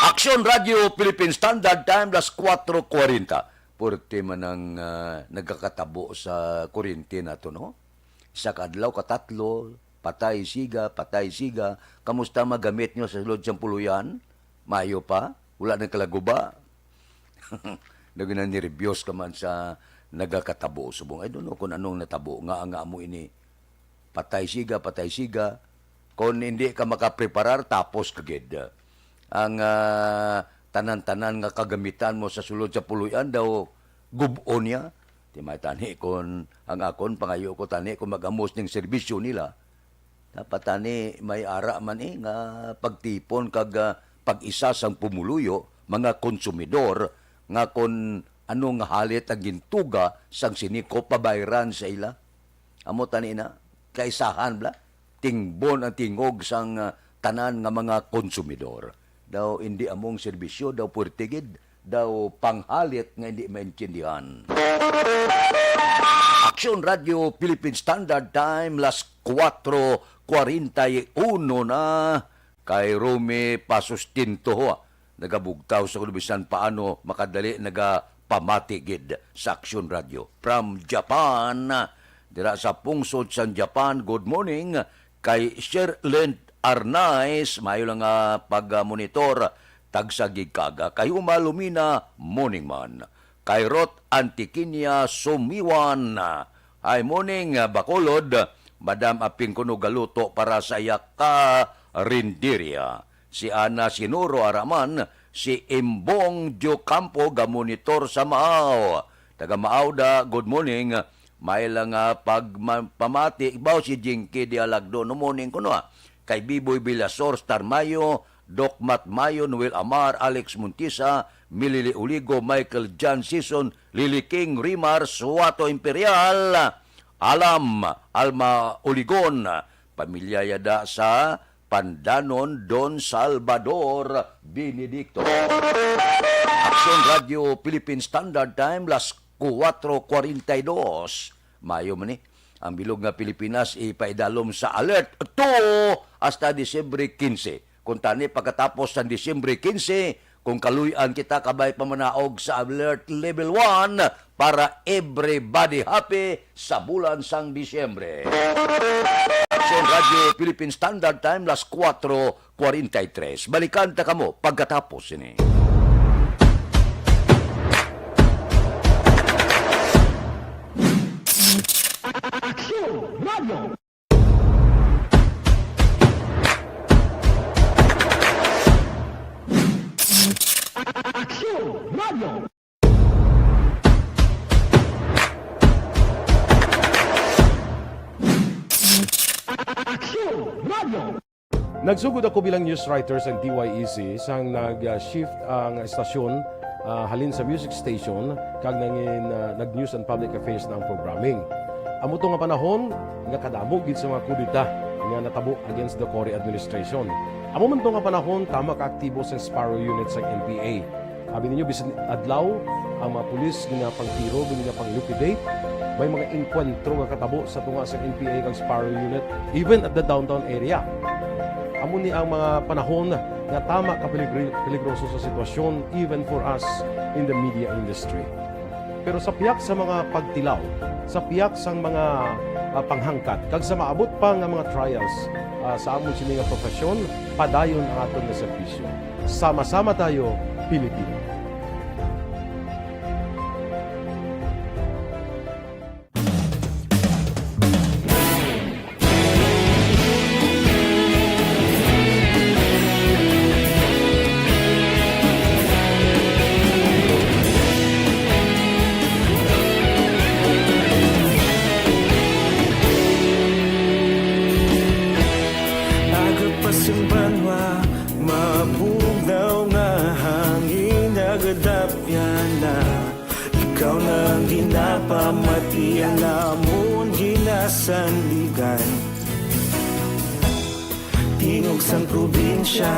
Aksyon Radio Philippine Standard Time, las kuwatro kuwarenta. Puwerte man ang, ah, nagakatabo sa kuryente nato, no? Isa ka adlaw, katatlo, patay siga, patay siga. Kamusta magamit nyo sa sulod sang puluyan? Mayo pa? Wala nang kalaguba? Naginanerbiyos ka man sa nagakatabo subong. I don't know kung anong natabo nga, nga amo ini. Patay siga, patay siga. Kung hindi ka makapreparar, tapos ka gid. Ang, ah, tanan-tanan nga kagamitan mo sa sulod sa puluyan daw gub-on niya. Di may tani kon ang akon pangayo ko tani kung mag-amos ning serbisyo nila. Dapat tani may ara man, eh, nga pagtipon kag, ah, pag-isa sang pumuluyo, mga konsumidor, nga kon ano nga halit ang gintuga sang sini ko pabayran sa ila. Amo tani na, kaisahan bala, tingbon ang tingog sang, ah, tanan nga mga konsumidor. Daw indi among serbisyo, daw puwerte gid, daw panghalit nga indi maintindihan. Aksyon Radio Philippine Standard Time, las kuwatro kuwarenta y uno na. Kay Romy Pasustinto, nagabugtaw sa kung bisan paano makadali nagapamati gid sa Aksyon Radio. From Japan, dira sa pungsod sang Japan, good morning kay Sherlyn Arnaiz, maayo lang nga pagmonitor, tagsa gid kaga. Kay Uma Lumina, morning man. Kay Ruth Antiquinia Sumiwan, hi morning, Bacolod. Madam, aping kuno galuto para sa iya ka rinderya. Si Ana Sinuro Araman, si Imbong Diocampo, gamonitor sa Maaw. Taga Maaw da, good morning. May lang nga pagma-, pamati, baw si Jinky Dialagdo, no morning kuno, ah. Kay Biboy Villasor, Star Mayo, Doc Matt Mayo, Noel Amar, Alex Montisa, Milili Uligo, Michael John Sison, Lily King, Rimar, Suato Imperial, Alam, Alma Uligon, pamilya yada sa Pandanon, Don Salvador Benedicto. Aksyon Radio Philippine Standard Time, las kuwatro kuwarenta y dos. Mayo man ni. Ang bilog nga Pilipinas ipaidalom sa Alert two hasta Disyembre quince. Kung tani pagkatapos sang Disyembre quince, kung kaluy-an kita, kabay pamanaog sa Alert Level one para everybody happy sa bulan sang Disyembre. Aksyon Radio Philippine Standard Time, las kuwatro kuwarenta y tres. Balikan ta kamo pagkatapos sini. Aksyon Radio. Aksyon Radio. Aksyon Radio. Nagsugod ako bilang news writer sa D Y E C sang nag-shift ang estasyon, ah, halin sa music station kag nangin, ah, nag-news and public affairs na ang programming. Amo to nga panahon nga kadamo gid sa mga kudeta nga natabo against the Cory administration. Amo man to nga panahon tama kaaktibo sang Sparrow Unit sang N P A. Abi ninyo, bisan adlaw, ang mga pulis ginapangtiro, ginapang-liquidate. May mga engkwentro nga katabo sa tunga sa N P A kag Sparrow Unit, even at the downtown area. Amo ni ang mga panahon nga tama ka peligri-, peligroso sa sitwasyon, even for us in the media industry. Pero sa pihak sa mga pagtilaw, sa pihak sang mga ah, panghangkat, kag sa maabot pa nga mga trials, ah, sa amon sini nga profesyon, padayon ang aton nga serbisyo. Sama-sama tayo, Pilipino. Aga pa sing banwa, mabugnaw nga hangin nagadapyan na. Ikaw na ang ginapamati, ang amon ginasandigan. Tingog sang probinsya,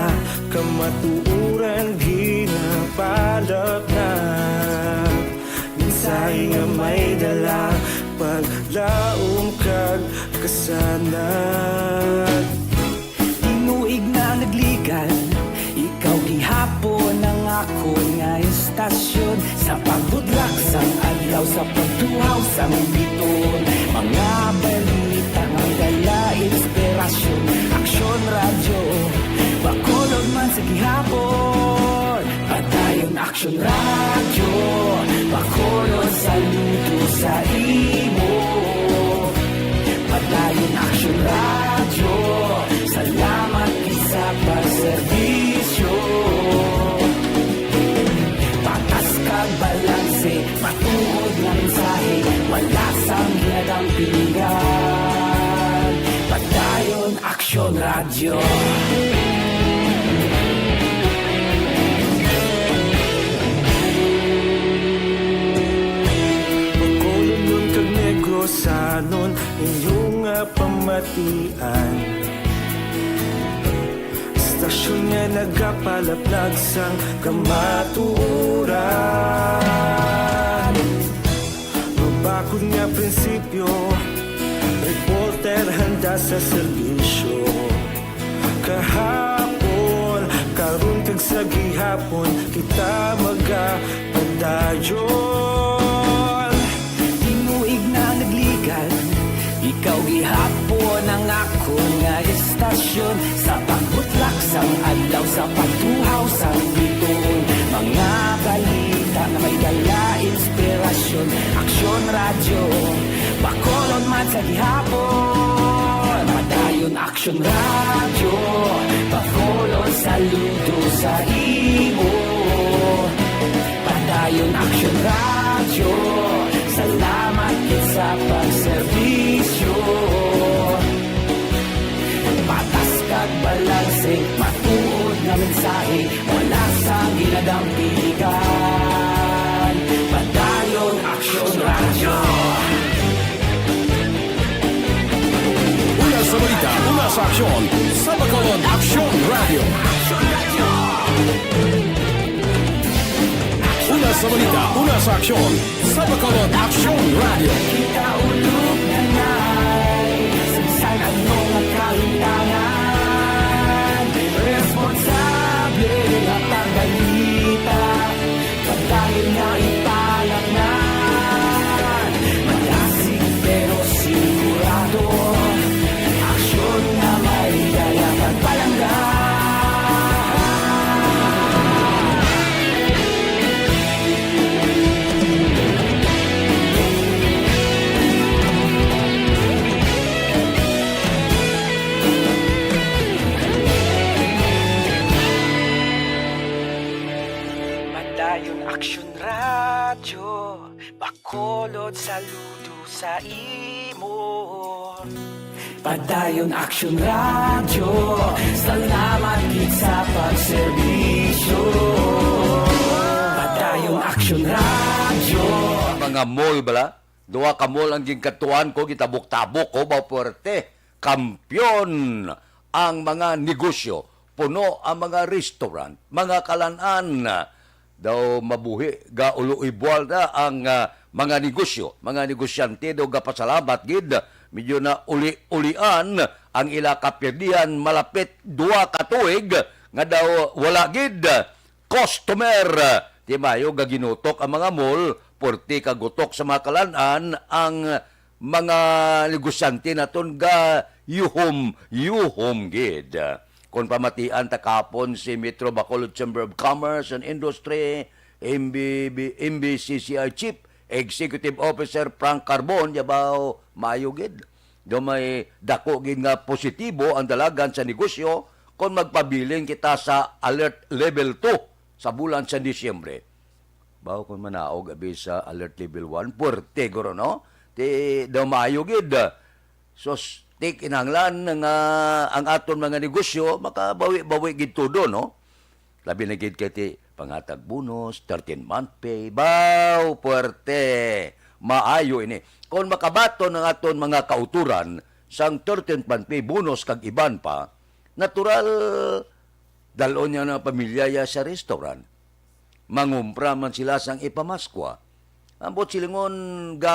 kamatuoran ginapalapnag. Mensahe nga may dala, paglaom kag kasanag. Tinuig na nagligan, ikaw gihapon ang akon nga estasyon. Sa pagbudlak sang adlaw, sa pagtuhaw sang biton, mga balita nga dala inspirasyon. Aksyon Radyo, Bacolod man sa gihapon. Padayon Aksyon Radyo, Bacolod, saludo sa imo. Padayon Aksyon Radyo, salamat gid sa pagserbisyo. Patas kag balanse, matuod nga mensahe, wala sang ginadampingan. Padayon Aksyon Radyo. Bacolodnon kag Negrosanon, inyo nga pamatian. Estasyon nga nagapalaplag sang kamatuoran. Mabakod nga prinsipyo, reporter handa sa serbisyo. Kahapon, karon kag sa gihapon, kita magapadayon. Tinuig na nagligan, ikaw gihapon ang akon nga estasyon. Sa pagbutlak sang adlaw, sa pagtuhaw sang bituon, mga balita nga may dala inspirasyon. Aksyon Radyo, Bacolod man sa gihapon. Padayon Aksyon Radyo, Bacolod, saludo sa imo. Padayon Aksyon Radyo, salamat gid sa pagserbisyo. Patas kag balanse, matuod nga mensahe, wala sang ginadampigan. Padayon Aksyon Radyo. Una sa balita, una sa aksyon, sa Bacolod Aksyon Radyo. Una sa balita, una sa aksyon, sa Bacolod Aksyon Radyo. Kita ulog na nay, sa bisan ano nga kahintangan, responsable nga pagbalita. Paglain nga ipalangnan, malasig pero sigurado. Aksyon nga may dala kag palangga. Padayon Aksyon Radyo, Bacolod, saludo sa imo. Padayon Aksyon Radyo, salamat gid sa pagserbisyo. Padayon Aksyon Radyo. Mga mall bala? Duha ka mall ang ginkadtuan ko, gitabok-tabok ko, ba puwerte. Kampiyon ang mga negosyo. Puno ang mga restaurant, mga kalan-an. Daw mabuhi ga ulo ibual na ang, ah, mga negosyo, mga negosyante daw gapasalamat gid. Medyo na uli-ulian ang ila kapirdihan malapit duha ka tuig nga daw wala gid customer. Di mayo gaginutok ang mga mall, purti ka gutok sa mga kalan-an ang mga negosyante naton ga yuhom-yuhom gid. Kon pamatian ta kahapon, si Metro Bacolod Chamber of Commerce and Industry, M B B, M B C C I Chief Executive Officer Frank Carbon, yabaw, maayo gid. Do may dako gid nga positibo ang dalagan sa negosyo kon magpabilin kita sa Alert Level two sa bulan sa Disyembre. Bawo kon manaog abi sa Alert Level one, puwerte guro, no? Ti daw maayo gid. Sus, ti kinahanglan nga ang aton mga negosyo makabawi-bawi gid todo, no? Labi na gid kay ti pangatag bonus, thirteen month pay, baw, puwerte. Maayo ini. Kon makabaton ang aton mga kauturan sang thirteen month pay bonus kag iban pa, natural, dalon niya na pamilya ya sa restaurant. Mangumpra man sila sang ipamaskwa. Ambot silingon ga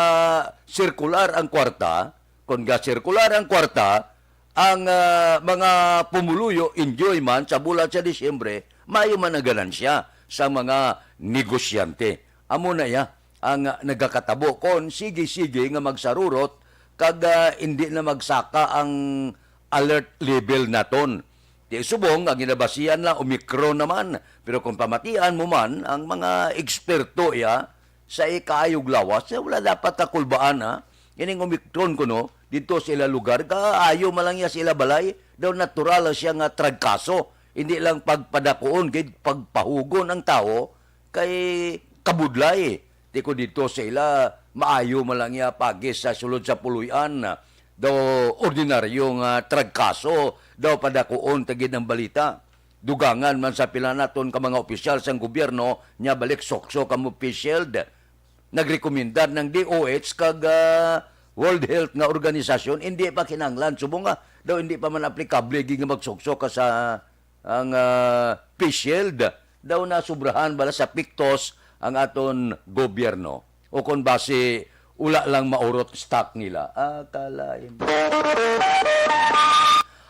sirkular ang kwarta, kon ga sirkular ang kwarta, ang, ah, mga pumuluyo enjoy man sa bulan sa Disyembre, maayo man ang ganansya sa mga negosyante. Amo na iya ang, ah, nagakatabo kon sige-sige nga magsarurot kag, ah, indi na magsaka ang alert level naton. Ti subong ang ginabasihan lang Omicron naman, pero kung pamatian mo man ang mga eksperto iya sa ikaayog lawas, eh, wala dapat kakulbaan, ha. Ining Omicron kuno dito sa ila lugar, kaayo man lang iya sa ila balay, daw natural lang siya nga tragkaso. Hindi lang pagpadakuon gid, pagpahugon ang tawo kay kabudlay. Ti ko dito sa ila, maayo man lang iya pagi sa sulod sa puloy-an. Daw ordinaryo nga tragkaso, daw padakuon ta gid ang balita. Dugangan man sa pila naton ka mga opisyal sang gobyerno, nya balik sukso kamo face shield. Nagrekomendar ng D O H kag, ah, World Health nga organisasyon, hindi pa kinahanglan. Subong nga, daw hindi pa man aplikable gid nga magsukso ka sa ang, ah, face shield. Daw nasubrahan bala sa piktos ang aton gobyerno. O kon basi, wala lang maurot stock nila. Ah, kalain.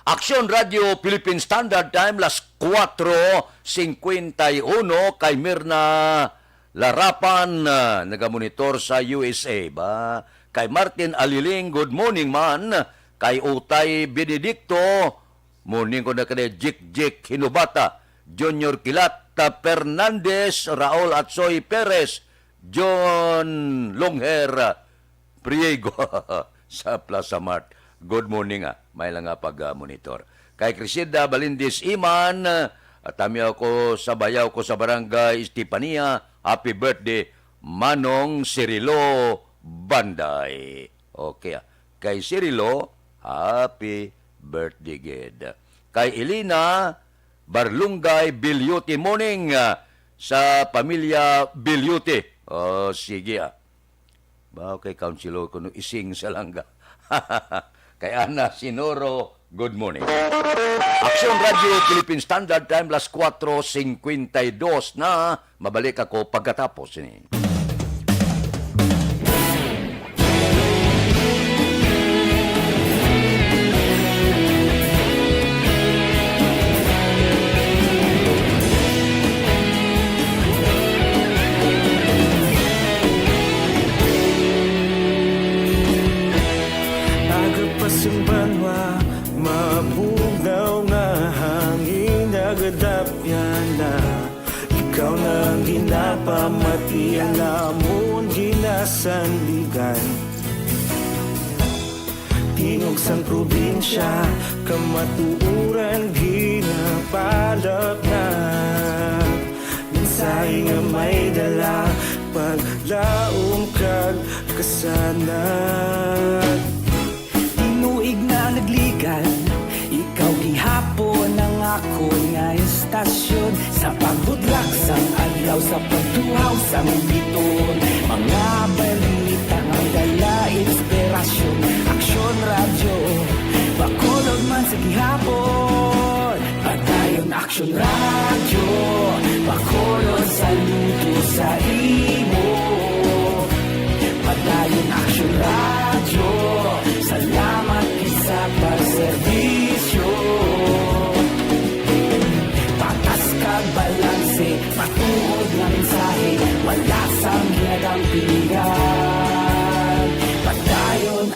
Aksyon Radio Philippine Standard Time, las kuwatro singkwenta y uno, kay Mirna Larapan, ah, nagamonitor sa U S A ba? Kay Martin Aliling, good morning man. Kay Utay Benedicto, morning ko na kani, Jik Jik Hinubata, Junior Kilat, ah, Fernandez, Raul Atsoy Perez, John Longher, Priego sa Plaza Mart. Good morning, ah. May lang nga pag-monitor. Kay Crisida Balindis Iman, ah, tamiyaw ko sa bayaw ko sa Barangay Estefania. Happy birthday, Manong Cirilo Banday. Okay, ah. Kay Cirilo, happy birthday gid. Kay Elena Barlungay, Bilyuti morning, ah, sa pamilya Bilyuti. Oh, sige, ah. Ba, kay Councilor kuno ising sa langga. Kay Ana Sinoro, good morning. Aksyon Radio Philippine Standard Time, las kuwatro singkwenta y dos na. Mabalik ako pagkatapos ni. Aga pa sang banwa, mabugnaw nga hangin, nagadapyan na. Ikaw na ang ginapamati, ang amon ginasandigan. Tingog sang probinsya, kamatuoran ginapalapnag. Mensahe nga may dala, paglaom kag kasanag. Tinuig na nagligan, ikaw gihapon ang akon nga estasyon. Sa pagbudlak sang adlaw, sa pagtuhaw sang biton, mga balita nga dala inspirasyon. Aksyon Radyo, Bacolod man sa gihapon. Padayon Aksyon Radyo, Bacolod, saludo sa imo. Padayon Aksyon Radyo, salamat gid sa pagserbisyo. Patas kag balanse, matuod nga mensahe, wala sang ginagampingan. Padayon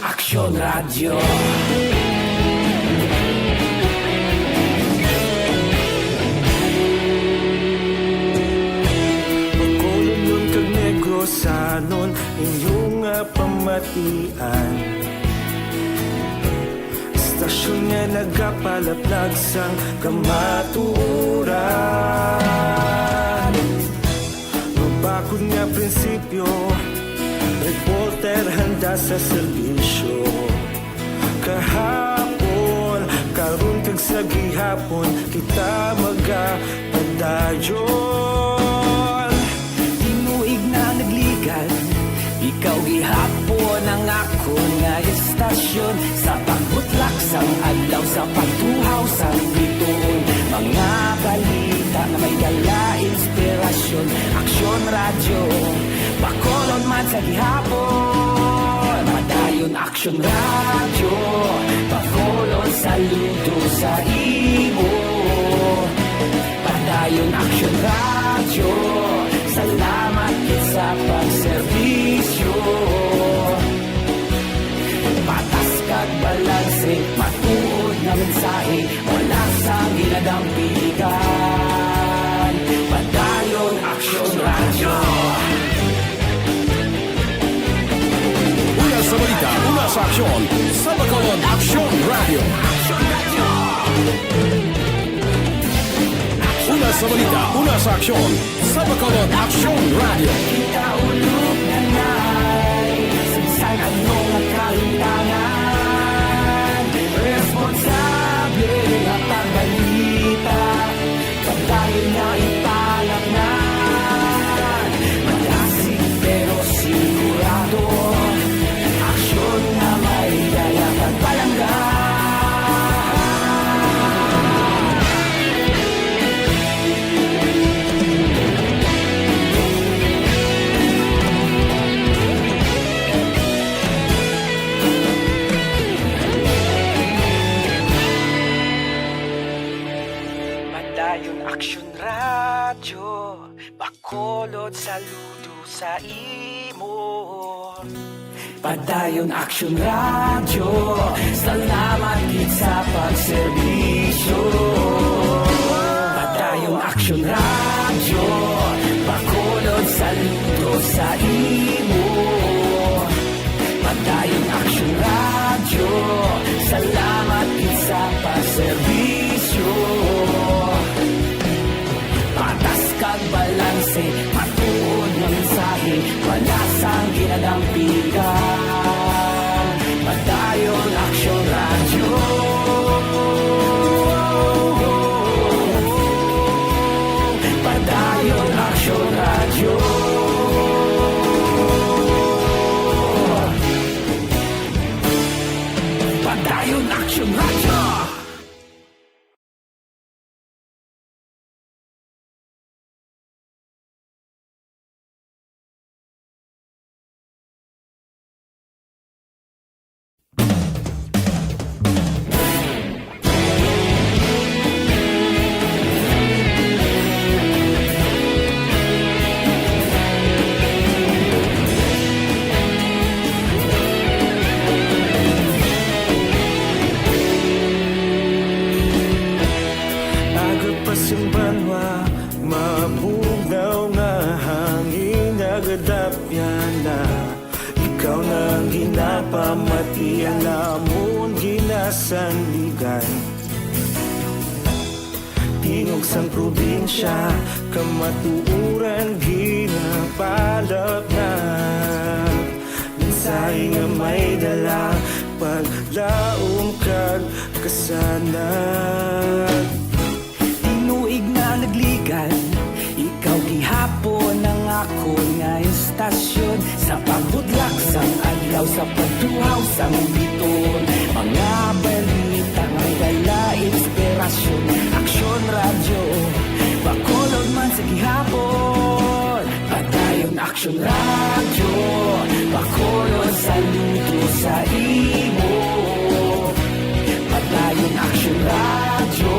Bacolodnon kag Negrosanon, inyo nga pamatian. Istasyon nga nagapalaplag sang kamatuoran. Mabakod nga prinsipyo, reporter handa sa serbisyo. Kahapon, karon kag sa gihapon, kita magapadayon. Tinuig na nagligan, ikaw gihapon ang akon nga istasyon. Sa pagbutlak sang adlaw, sa pagtuhaw sang bituon, mga balita nga may dala inspirasyon. Aksyon Radyo, Bacolod man sa gihapon. Padayon Aksyon Radyo, Bacolod, saludo sa imo. Padayon Aksyon Radyo, salamat gid sa pagserbisyo. Patas kag balanse, matuod nga mensahe, wala sang ginadampigan. Padayon Aksyon Radyo. Una sa balita, una sa aksyon, sa Bacolod Aksyon Radyo. Una sa balita, una sa aksyon, sa Bacolod Aksyon Radyo. Kita ulog na nay, sa bisan ano nga kalimtangan, responsable nga pagbalita. Padayon nga ipanatnan, malasig pero sigurado, aksyon nga may dala kag palangga. Padayon Aksyon Radyo, Bacolod, saludo sa imo. Padayon Aksyon Radyo, salamat gid sa pagserbisyo. Padayon Aksyon Radyo, Bacolod, saludo sa imo. Padayon Aksyon Radyo, salamat gid sa pagserbisyo. Patas kag balanse, matuod nga mensahe, wala sang ginadampigan. Padayon Aksyon Radyo. Padayon Aksyon Radyo. Padayon Aksyon Radyo. Aga pa sing banwa, mabugnaw nga hangin nagadapyan na. Ikaw na ang ginapamatian namon ginasandigan. Tingog sang probinsya, kamatuoran ginapalapnag. Mensahe nga may dala, paglaom kag kasanag. Tinuig na nagligan, ikaw gihapon ang akon nga istasyon. Sa pagbutlak sang adlaw, sa pagtuhaw sang bituon, mga balita nga may dala inspirasyon. Aksyon Radyo, Bacolod man sa gihapon. Padayon Aksyon Radyo, Bacolod, saludo sa imo. Padayon Aksyon Radyo,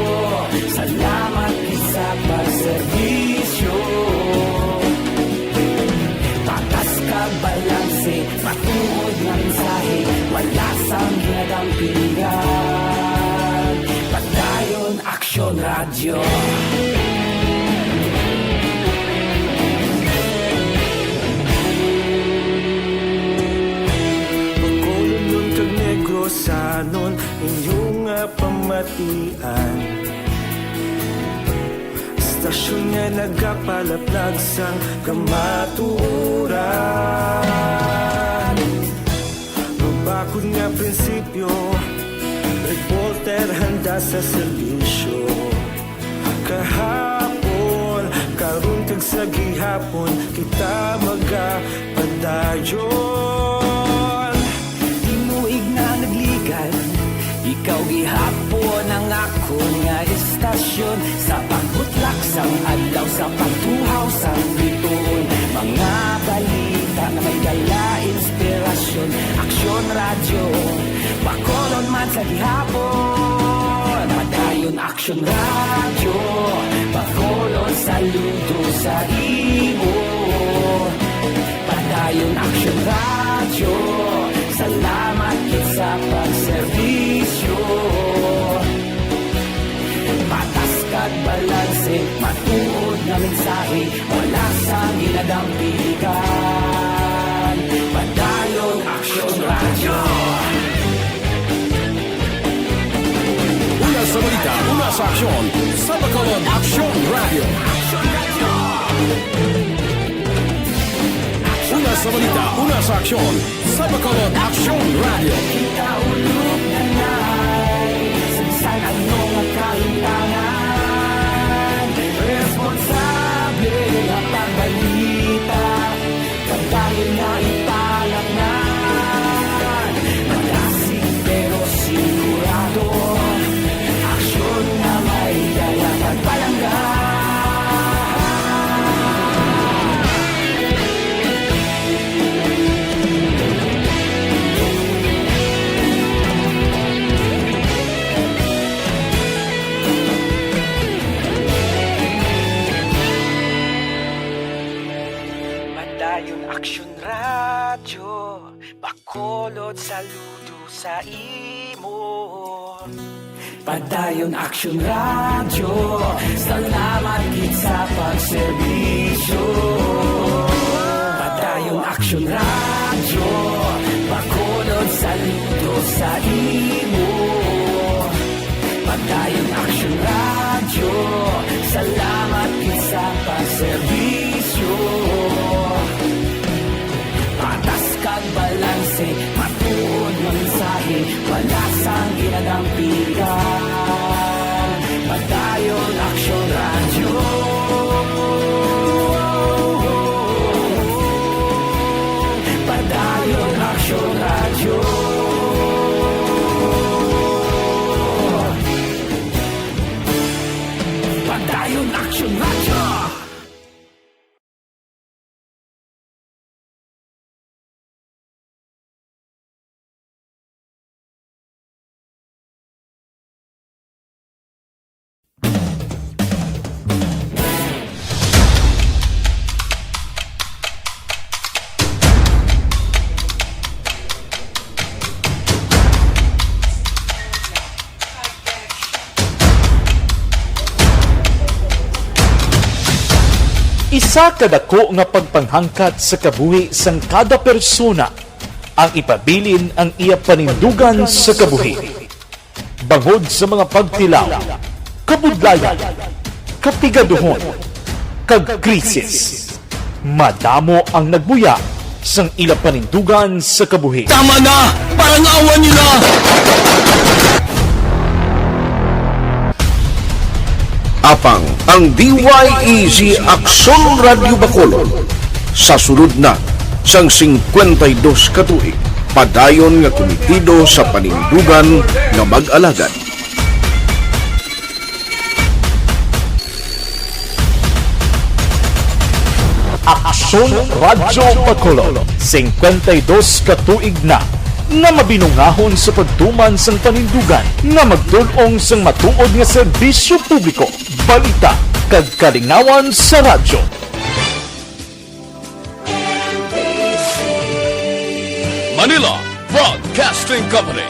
salamat gid sa pagserbisyo. Patas kag balanse, matuod nga mensahe, wala sang ginadam Padayon Aksyon Radyo. Bacolodnon kag Negrosanon, inyo nga pamatian. Istasyon nga nagapalaplag sang kamatuoran. Mabakod nga prinsipyo, reporter handa sa serbisyo. Kahapon, karon kag sa gihapon, kita magapadayon. Tinuig na nagligad, ikaw gihapon ang akon nga istasyon. Sa pagbutlak sang adlaw, sa pagtuhaw sang bituon, mga balita nga may dala inspirasyon. Aksyon Radyo, Bacolod man sa gihapon. Padayon Aksyon Radyo, Bacolod saludo sa imo. Padayon Aksyon Radyo, salamat gid sa pagserbisyo. Patas kag balanse, matuod nga mensahe, wala sang ginadampigan. Padayon Aksyon Radyo. Una sa balita, una sa aksyon, sa Bacolod Aksyon Radyo. Una sa balita, una sa aksyon, sa Bacolod Aksyon Radyo. Kita ulog na nai, sa bisan ano nga kahintangan, responsable nga pagbalita, pagdayon nga ipalatnan. Malasig pero sigurado, aksyon nga may dala pagpalangga. Padayon Aksyon Radyo, Bacolod saludo sa imo. Padayon Aksyon Radyo, salamat gid sa pagserbisyo. Padayon Aksyon Radyo, Bacolod saludo sa imo. Padayon Aksyon Radyo, salamat gid sa pagserbisyo. Patas kag balanse, matuod nga mensahe, wala sang ginadampigan. Padayon Aksyon Radyo. Padayon Aksyon Radyo. Padayon Aksyon Radyo. Isa ka dako nga pagpanghangkat sa kabuhi sang kada persona ang ipabilin ang iya panindugan sa kabuhi. Bangod sa mga pagtilaw, kabudlayan, kapigaduhon, kag krisis, madamo ang nagbuya sang ila panindugan sa kabuhi. Tama na! Parangawan niyo na! Apang ang D Y E G Aksyon Radyo Bacolod, sa sulod na sang singkwenta y dos ka tuig, padayon nga kumitido sa panindugan nga mag-alagad. Aksyon Radyo Bacolod, singkwenta y dos ka tuig na nga mabinungahon sa pagtuman sang panindugan nga magtul-ong sang matuod nga serbisyo publiko, balita, kag kalingawan sa radyo. Manila Broadcasting Company,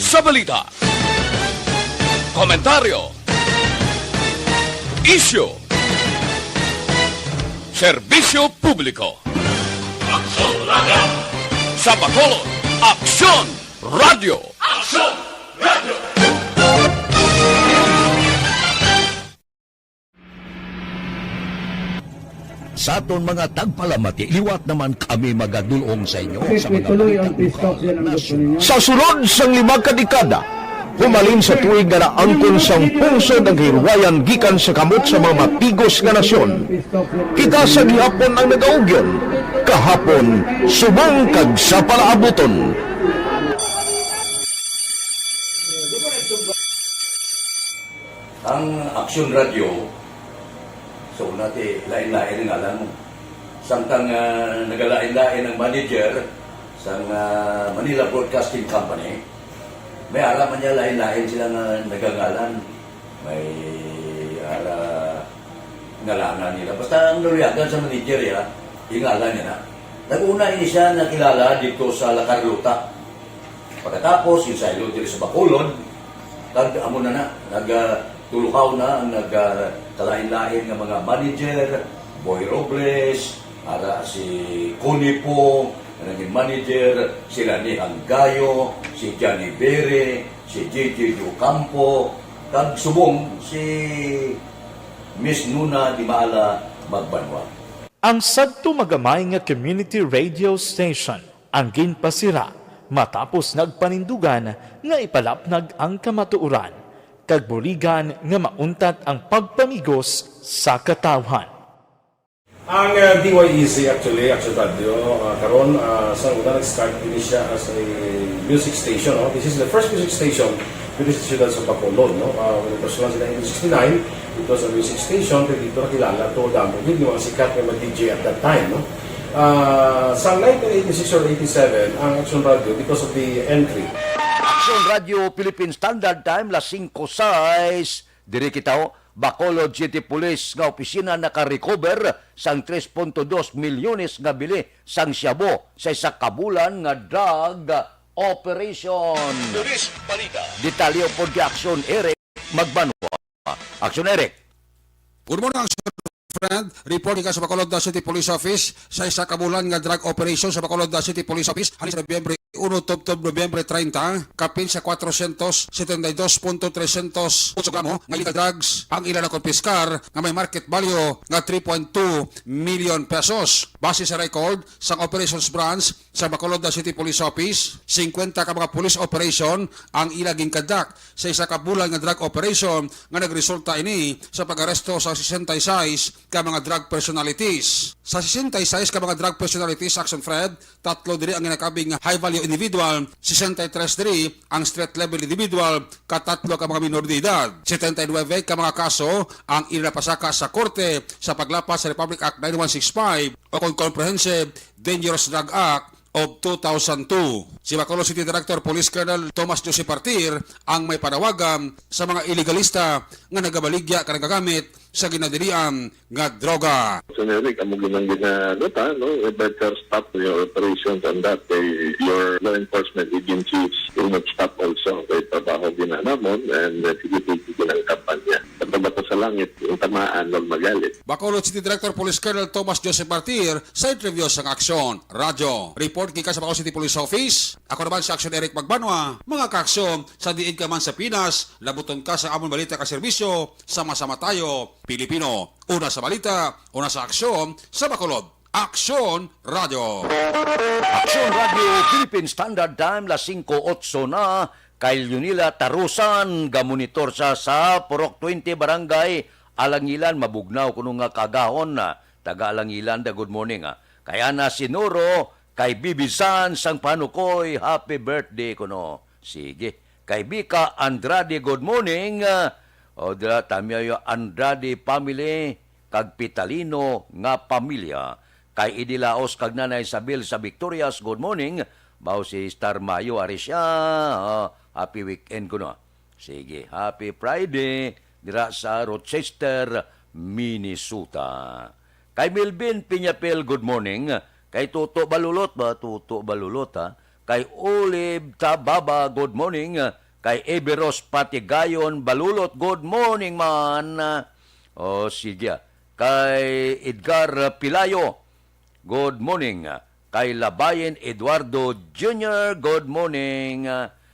Sa balita, komentaryo, isyu, serbisyo publiko. Aksyon Radio! Sa Bacolod, Aksyon Radio! Aksyon Radio! Sa aton mga tagpalamati, liwat naman kami magadulong sa inyo sa mga balita lokal, nasyonal. Sa sulod sang lima ka dekada, humalin sa tuig nga naangkon sang pungsod ang kahilwayan gikan sa kamot sa mga matigos nga nasyon, kita sa gihapon ang nagaugyon, kahapon, subong kag sa palaabuton. Ang Aksyon Radio, sa una ti, lain-lain ang ngalan mo. Samtang, ah, nagalain-lain ang manager sang, ah, Manila Broadcasting Company, may ara man niya lain-lain sila nga nagangalan. May ara ngalanan nila. Basta ang naluyagan sa manager, ya, ingalan niya na. Nag-una ini siya nakilala dito sa La Carlota. Pagkatapos, ginsaylo diri sa Bacolod, kag amo na na, nag, ah, tuluhaw na ang nag, ah, kalain-lain nga mga manager, Boy Robles, ara si Connie Pong, nga naging manager, si Lani Hanggayo, si Johnny Bere, si J J Ocampo, kag subong si Miss Nuna Di Maala Magbanwa. Ang sadto magamay nga community radio station ang ginpasira matapos nagpanindugan nga ipalapnag ang kamatuoran kag buligan nga mauntat ang pagpamigos sa katawhan. Ang, uh, D Y E C actually, Action Radio, uh, karon, uh, sa una nag-start din siya as a music station, no? This is the first music station dito sa siyudad sa Bacolod, no? Uh, when it was launched in nineteen sixty-nine, it was a music station, pero dito nakilala to, damo din yung mga sikat nga mga D J at that time, no? Uh, sa nineteen eighty-six or eighty-seven, ang Action Radio, because of the entry. Action Radio Philippine Standard Time, las singko sais, diri kita, oh, Bacolod City Police nga opisina naka-recover sang tres punto dos milyones nga bili sang shabu sa isa ka bulan nga drug operation. Police Balita. Detalye pod kay Aksyon Eric Magbanwa. Aksyon Eric. Good morning, Aksyon Fred. Report gikan sa Bacolod City Police Office sa isa ka bulan nga drug operation sa Bacolod City Police Office, halin sa Nobyembre uno tubtob Nobyembre treinta, kapin sa kwatrosyentos setenta y dos punto tresyentos otso gramo nga illegal drugs ang ila nakumpiskar nga may market value nga three point two million pesos. Base sa record sang Operations Branch sa Bacolod City Police Office, singkwenta ka mga police operation ang ila ginkadak sa isa ka bulan nga drug operation nga nagresulta ini sa pag-aresto sa sesenta y seis ka mga drug personalities. Sa sesenta y seis ka mga drug personalities, Action Fred, tatlo diri ang ginakabig nga high-value individual, sesenta y tres diri ang street-level individual, kag tatlo ka mga minor de edad. Setenta y nuebe ka mga kaso ang ila napasaka sa korte sa paglapas sa Republic Act nine one six five o kon Comprehensive Dangerous Drug Act of two thousand two. Si Bacolod City Director Police Colonel Tomas Jose Partir ang may panawagan sa mga ilegalista nga nagabaligya kag nagagamit sa ginadilian nga droga. Generic, amo ginang ginanota, no? A better stop your operations on that. Kay your law enforcement agencies will not stop also. Kay trabaho ginanamon and, uh, sige, sige, ginang kampanya. Sa baba sa langit, yung tamaan, wag magalit. Bacolod City Director Police Colonel Tomas Jose Partir sa interview sang Aksyon Radyo. Report gikan sa Bacolod City Police Office. Ako naman si Aksyon Eric Magbanwa. Mga kaaksyon, sa diin ka man sa Pinas, labuton ka sa amon balita ka serbisyo, sama-sama tayo, Pilipino. Una sa balita, una sa aksyon, sa Bacolod. Aksyon Radyo. Aksyon Radyo, Philippine Standard Time, las singko otso na. Kay Leonila Tarusan, gamonitor sa, sa Purok twenty, Barangay Alangilan, mabugnaw kuno nga kaagahon na. Taga Alangilan da, good morning, ah. Kay Ana Sinuro, kay Bibi San sang Panukoy, happy birthday kuno. Sige. Kay Bika Andrade, good morning, ah. O, dira, Tamyayo Andrade family, kag Pitalino nga pamilya. Kay Idi Laos kag Nanay Isabel sa Victorias, good morning. Bao si Star Mayo, ari siya. Ah, happy weekend kuno. Sige, happy Friday dira sa Rochester, Minnesota. Kay Melvin Piñapel, good morning. Kay Toto Balulot ba? Toto Balulot, ha? Kay Olive Tababa, good morning. Kay Everos Patigayon Balulot, good morning, man. O, sige. Kay Edgar Pilayo, good morning. Kay Labayen Eduardo Junior, good morning.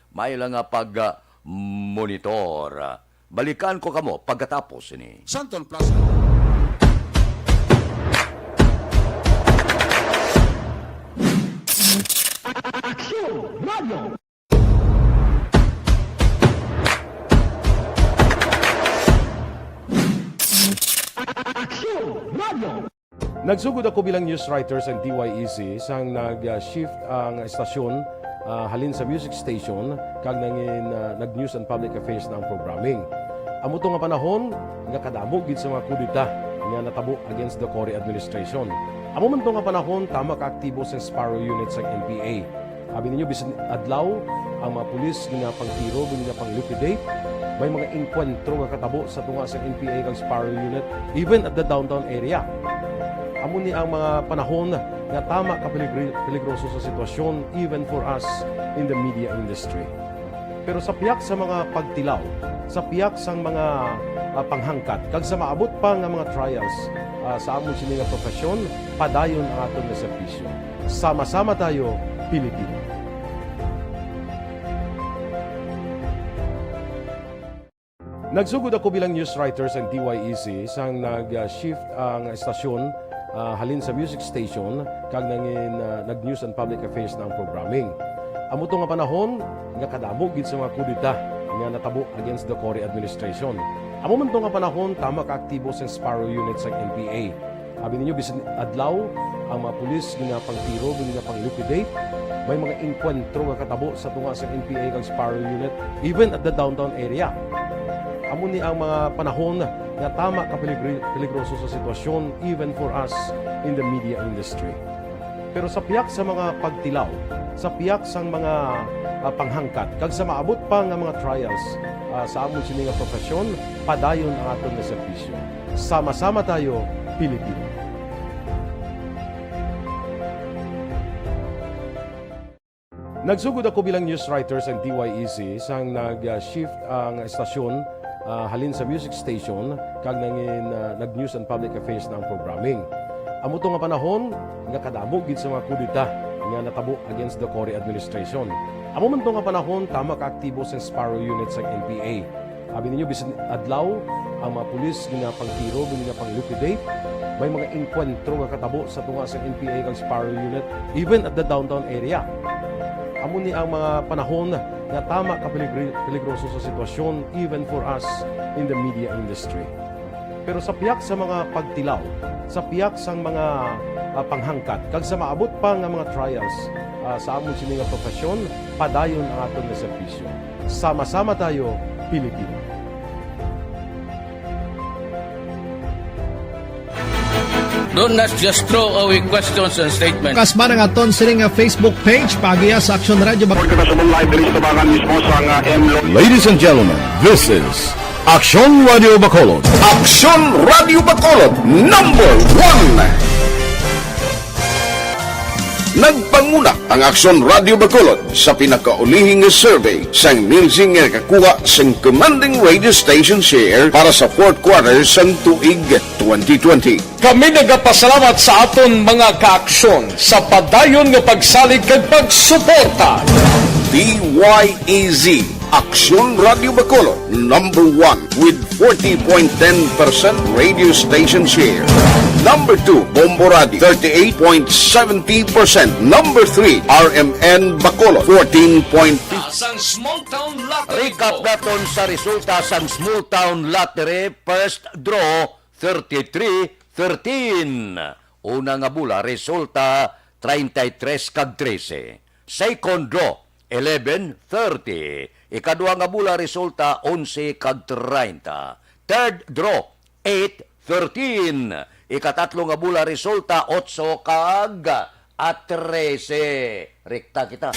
May lang nga pag, ah, monitor. Balikan ko kamo pagkatapos ini. Santon Plaza. Aksyon Radio. Aksyon Radio. Nagsugod ako bilang news writer sa D Y E C sang nag-shift ang estasyon, ah, halin sa music station kag nangin, ah, nag-news and public affairs na ang programming. Amo to nga panahon nga kadamo gid sa mga kudeta nga natabo against the Cory administration. Amo man to nga panahon tama ka aktibo sa Sparrow Unit sang N P A. Abi ninyo, bisan adlaw, ang mga pulis ginapangtiro, ginapang-liquidate. May mga engkwentro nga katabo sa tunga sa N P A kag Sparrow Unit, even at the downtown area. Amo ni ang mga panahon nga tama ka peligri-, peligroso sa sitwasyon, even for us in the media industry. Pero sa pihak sa mga pagtilaw, sa pihak sang mga, ah, panghangkat, kag sa maabot pa nga mga trials, ah, sa amon sini nga profesyon, padayon ang aton nga serbisyo. Sama-sama tayo, Pilipino. Nagsugod ako bilang news writer sa D Y E C sang nag-shift ang estasyon, ah, halin sa music station kag nangin, ah, nag-news and public affairs na ang programming. Amo to nga panahon nga kadamo gid sa mga kudeta nga natabo against the Cory administration. Amo man to nga panahon tama ka aktibo sa Sparrow Unit sa N P A. Abi ninyo, bisan adlaw, ang mga pulis ginapangtiro, ginapang-liquidate. May mga engkwentro nga katabo sa tunga sa N P A kag Sparrow Unit, even at the downtown area. Amo ni ang mga panahon nga tama ka peligri-, peligroso sa sitwasyon, even for us in the media industry. Pero sa pihak sa mga pagtilaw, sa pihak sang mga, ah, panghangkat, kag sa maabot pa nga mga trials, ah, sa amon sini nga profesyon, padayon ang aton nga serbisyo. Sama-sama tayo, Pilipino. Nagsugod ako bilang news writer sa D Y E C sang nag-shift ang estasyon, ah, halin sa music station kag nangin, ah, nag-news and public affairs na ang programming. Amo to nga panahon nga kadamo gid sa mga kudeta nga natabo against the Cory administration. Amo man to nga panahon tama ka aktibo sa Sparrow Unit sa N P A. Abi ninyo, bisan adlaw, ang mga pulis ginapangtiro, ginapang-liquidate. May mga engkwentro nga katabo sa tunga sa N P A kag Sparrow Unit, even at the downtown area. Amo ni ang mga panahon nga tama ka peligri-, peligroso sa sitwasyon, even for us in the media industry. Pero sa pihak sa mga pagtilaw, sa pihak sang mga, ah, panghangkat, kag sa maabot pa nga mga trials, ah, sa amon sini nga profesyon, padayon ang aton nga serbisyo. Sama-sama tayo, Pilipino. Don't not just throw away questions and statements. Kasba ang aton sini nga Facebook page, paagiya sa Aksyon Radio Bacolod. Report kita sa live diri sa tabangan mismo sa nga M Lo- Ladies and gentlemen, this is Aksyon Radio Bacolod. Aksyon Radio Bacolod, number one. Nagpanguna ang Aksyon Radio Bacolod sa pinakaulihing nga survey sang Nielsen nga nakakuha sang commanding radio station share para sa fourth quarter sang tuig twenty twenty. Kami nagapasalamat sa aton mga kaaksyon sa padayon nga pagsalig kag pagsuporta. D Y E Z, Aksyon Radio Bacolod, number one with forty point ten percent radio station share. Number two, Bombo Radio, thirty-eight point seventy percent. Number three, R M N Bacolod, fourteen point fifty. Sang Small Town Lottery Recap Draw. Naton sa resulta sang Small Town Lottery first draw, thirty-three thirteen. Una nga bola, resulta, treinta y tres kag trese. Second draw, eleven thirty. Ikadua nga bola, resulta, onse kag treinta. Third draw, eight thirteen. Ikatatlo nga bola, resulta, otso kag, ah, trese. Rekta kita.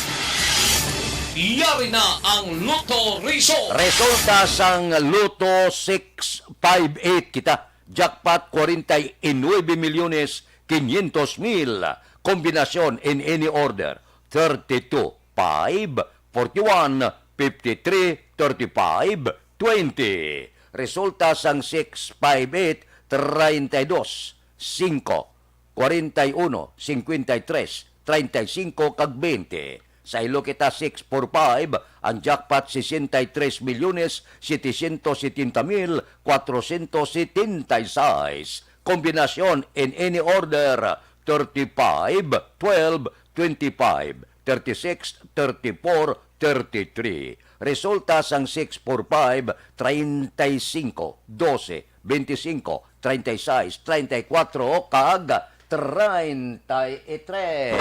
Yari na ang Lotto Result. Resulta sang Lotto six five eight kita. Jackpot, kwarenta y nuebe milyones quinientos mil. Kombinasyon in any order, thirty-two, five, forty-one, fifty-three, thirty-five, twenty. Resulta sang six five eight, treinta y dos, singko, kwarenta y uno, singkwenta y tres, treinta y singko, kag bente. Sa ilo kita six four five, ang jackpot sesenta y tres milyones setecientos setenta mil cuatrocientos setenta y seis. Kombinasyon in any order, thirty-five, twelve, twenty-five, thirty-six, thirty-four, thirty-three. Resulta sang six four five, treinta y cinco, doce, veinticinco, treinta y seis, treinta y cuatro, kag treinta y tres.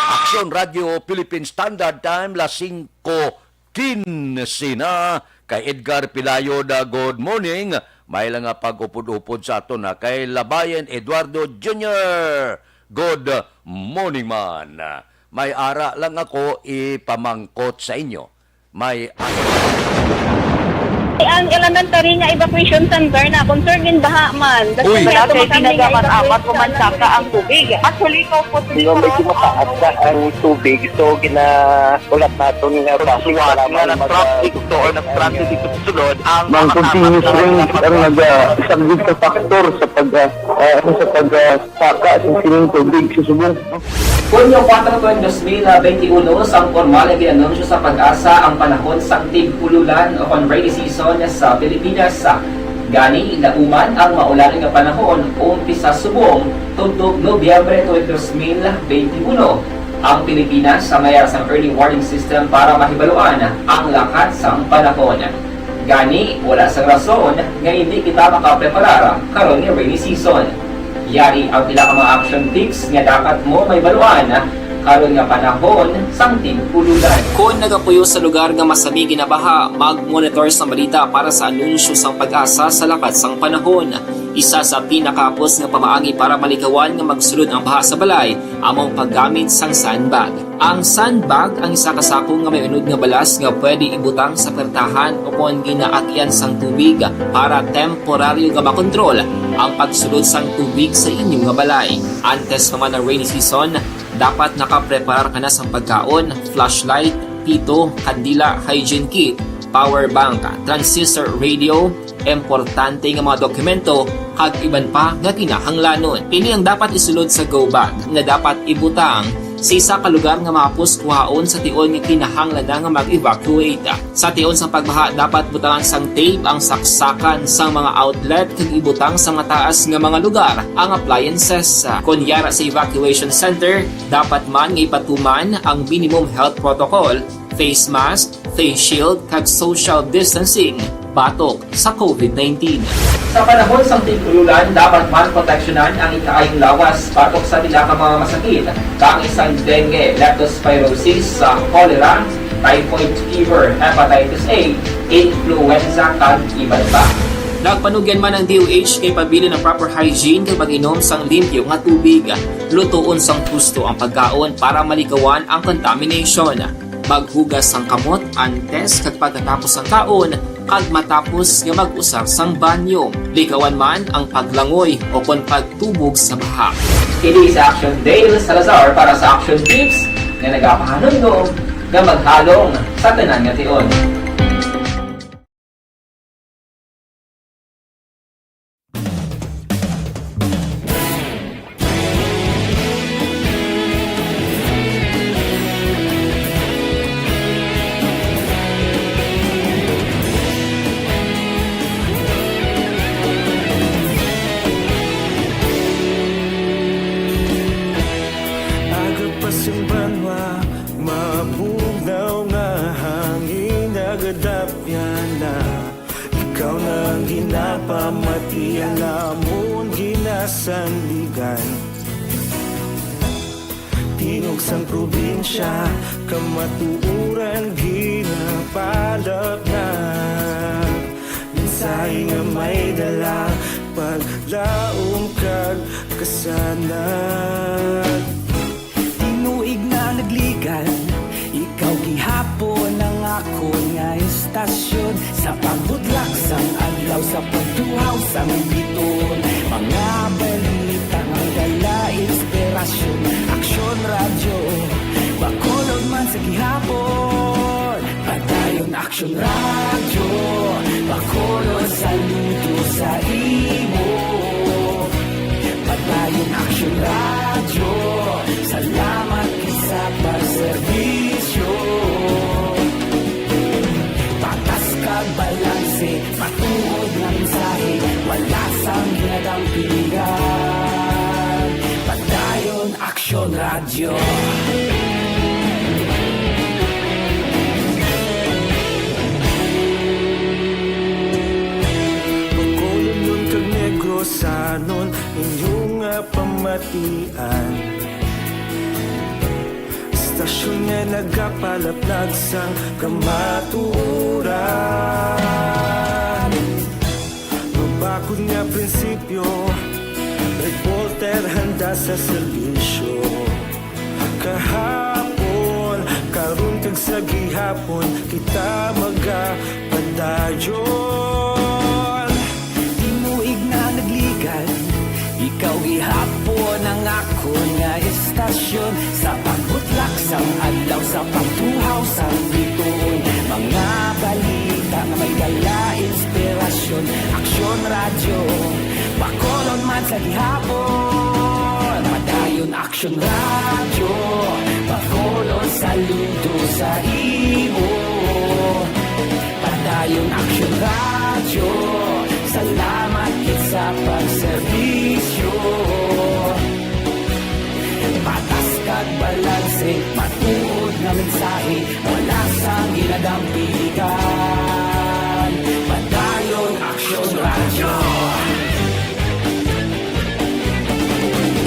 Aksyon Radio Philippine Standard Time, las singko quince na. Kay Edgar Pilayo da, good morning. May lang nga pag-upod-upod sa aton na kay Labayan Eduardo Junior. Good morning man. May ara lang ako ipamangkot sa inyo. May Ang elementary nga evacuation center na concern din baha man. Uy. Wala kay tinaga man, apat ko man saka ang tubig. Actually, ko po Nga medyo mataas na ang tubig, so ginaulat naton nga basi Suwat nga nag-traffic to or nag-transit dito sa sulod ang Mang mga tapat continuous na rain ang nag-, ah, isa gid ka factor sa pag, ah, ah, sa pag, ah, saka sa sining tubig sa subong. Hunyo kuwatro, dos mil benti uno, sang pormal nga gin-anunsyo sa PAGASA ang panahon sang tig-ululan o kon rainy season sa Pilipinas. Gani, nahuman ang maulan nga panahon, umpisa subong tubtob Nobyembre tuwing dos mil benti uno. Ang Pilipinas sa mayara sang early warning system para mahibaluan ang lakat sang panahon. Gani, wala sang rason nga hindi kita makapreparar karon nga rainy season. Yari ang pila ka mga action tips nga dapat mo mahibaluan karon nga panahon sang tig-ululan. Kon nagapuyo sa lugar nga masami ginabaha, mag-monitor sang balita para sa anunsyo sang PAGASA sa lakat sang panahon. Isa sa pinakahapos nga pamaagi para malikawan nga magsulod ang baha sa balay amo ang paggamit sang sandbag. Ang sandbag ang isa ka sako nga may unod nga balas nga pwede ibutang sa pertahan o kon ginaagyan sang tubig para temporaryo nga makontrol ang pagsulod sang tubig sa inyo nga balay. Antes pa man ang rainy season, dapat nakapreparar ka na sang pagkaon, flashlight, pito, kandila, hygiene kit, power bank, transistor radio, importante nga mga dokumento, kag iban pa nga kinahanglanon. Ini ang dapat isulod sa go bag nga dapat ibutang sa isa ka lugar nga mahapos kuhaon sa tion nga kinahanglan na nga mag-evacuate. Sa tion sang pagbaha, dapat butangan sang tape ang saksakan sang mga outlet kag ibutang sa mataas nga mga lugar ang appliances. Kon yara sa evacuation center, dapat man nga ipatuman ang minimum health protocol, face mask, face shield, kag social distancing batok sa covid nineteen. Sa panahon sang tig-ululan, dapat man proteksyonan ang ikaayong lawas batok sa pila ka mga masakit, kaangay sang dengue, leptospirosis, sa cholera, typhoid fever, hepatitis A, influenza, kag iban pa. Nagpanugyan man ang D O H kay pabilin ang proper hygiene kag pag-inom sang limpyo nga tubig. Lutoon sang husto ang pagkaon para malikawan ang contamination. Maghugas sang kamot antes kag pagkatapos sang kaon kag matapos nga mag-usar sang banyo. Likawan man ang paglangoy o kon pagtubog sa baha. Kini si Action Dale Salazar para sa Action Tips nga nagapahanumdom nga maghalong sa tanan nga tion. Aga pa sing banwa, mabugnaw nga hangin, nagadapyan na. Ikaw na ang ginapamati, ang amon ginasandigan. Tingog sang probinsya, kamatuoran ginapalapnag. Mensahe nga may dala, paglaom kag kasanag. Tinuig na nagligan, ikaw gihapon ang akon nga istasyon. Sa pagbudlak sang adlaw, sa pagtuhaw sang biton, mga balita nga dala inspirasyon. Aksyon Radyo, Bacolod Gihapon, Padayon Aksyon Radyo, Bacolod saludo sa imo. Padayon Aksyon Radyo, salamat gid sa pagserbisyo. Patas kag balanse, matuod nga mensahe, wala sang ginadampigan. Padayon Aksyon Radyo. Bacolodnon kag Negrosanon, inyo nga pamatian. Istasyon nga nagapalaplag sang kamatuoran. Mabakod nga prinsipyo, reporter handa sa serbisyo. Kahapon, karon kag sa gihapon, kita magapadayon. Tinuig na nagligad, ikaw gihapon ang akon nga istasyon. Sa pagbutlak sang adlaw, sa pagtuhaw sang bituon, mga balita nga may dala inspirasyon. Aksyon Radyo, Bacolod man sa gihapon. Padayon Aksyon Radyo, Bacolod saludo sa imo. Padayon Aksyon Radyo, salamat gid sa pagserbisyo. Patas kag balanse, matuod nga mensahe, wala sang ginadampigan. Padayon Aksyon Radyo.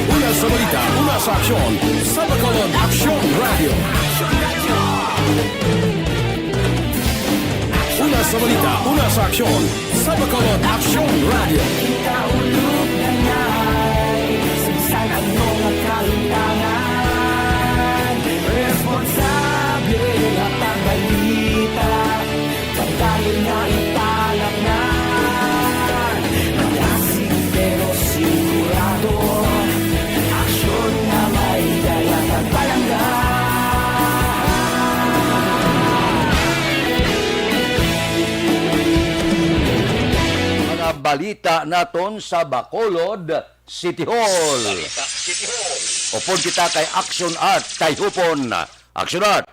Una sa balita, una sa aksyon, sa Bacolod Aksyon Radyo. Una sa balita, una sa aksyon, sa Bacolod Aksyon Radyo. Kita ulog na ngay, sa bisan ano nga kalintangan, responsable nga pagbalita. Padayon nga ipalamnan, malasig pero sigurado. Aksyon nga may dala kag palangga. Mga balita naton sa Bacolod City Hall. Upod kita kay Action Art Tayhupon. Action Art.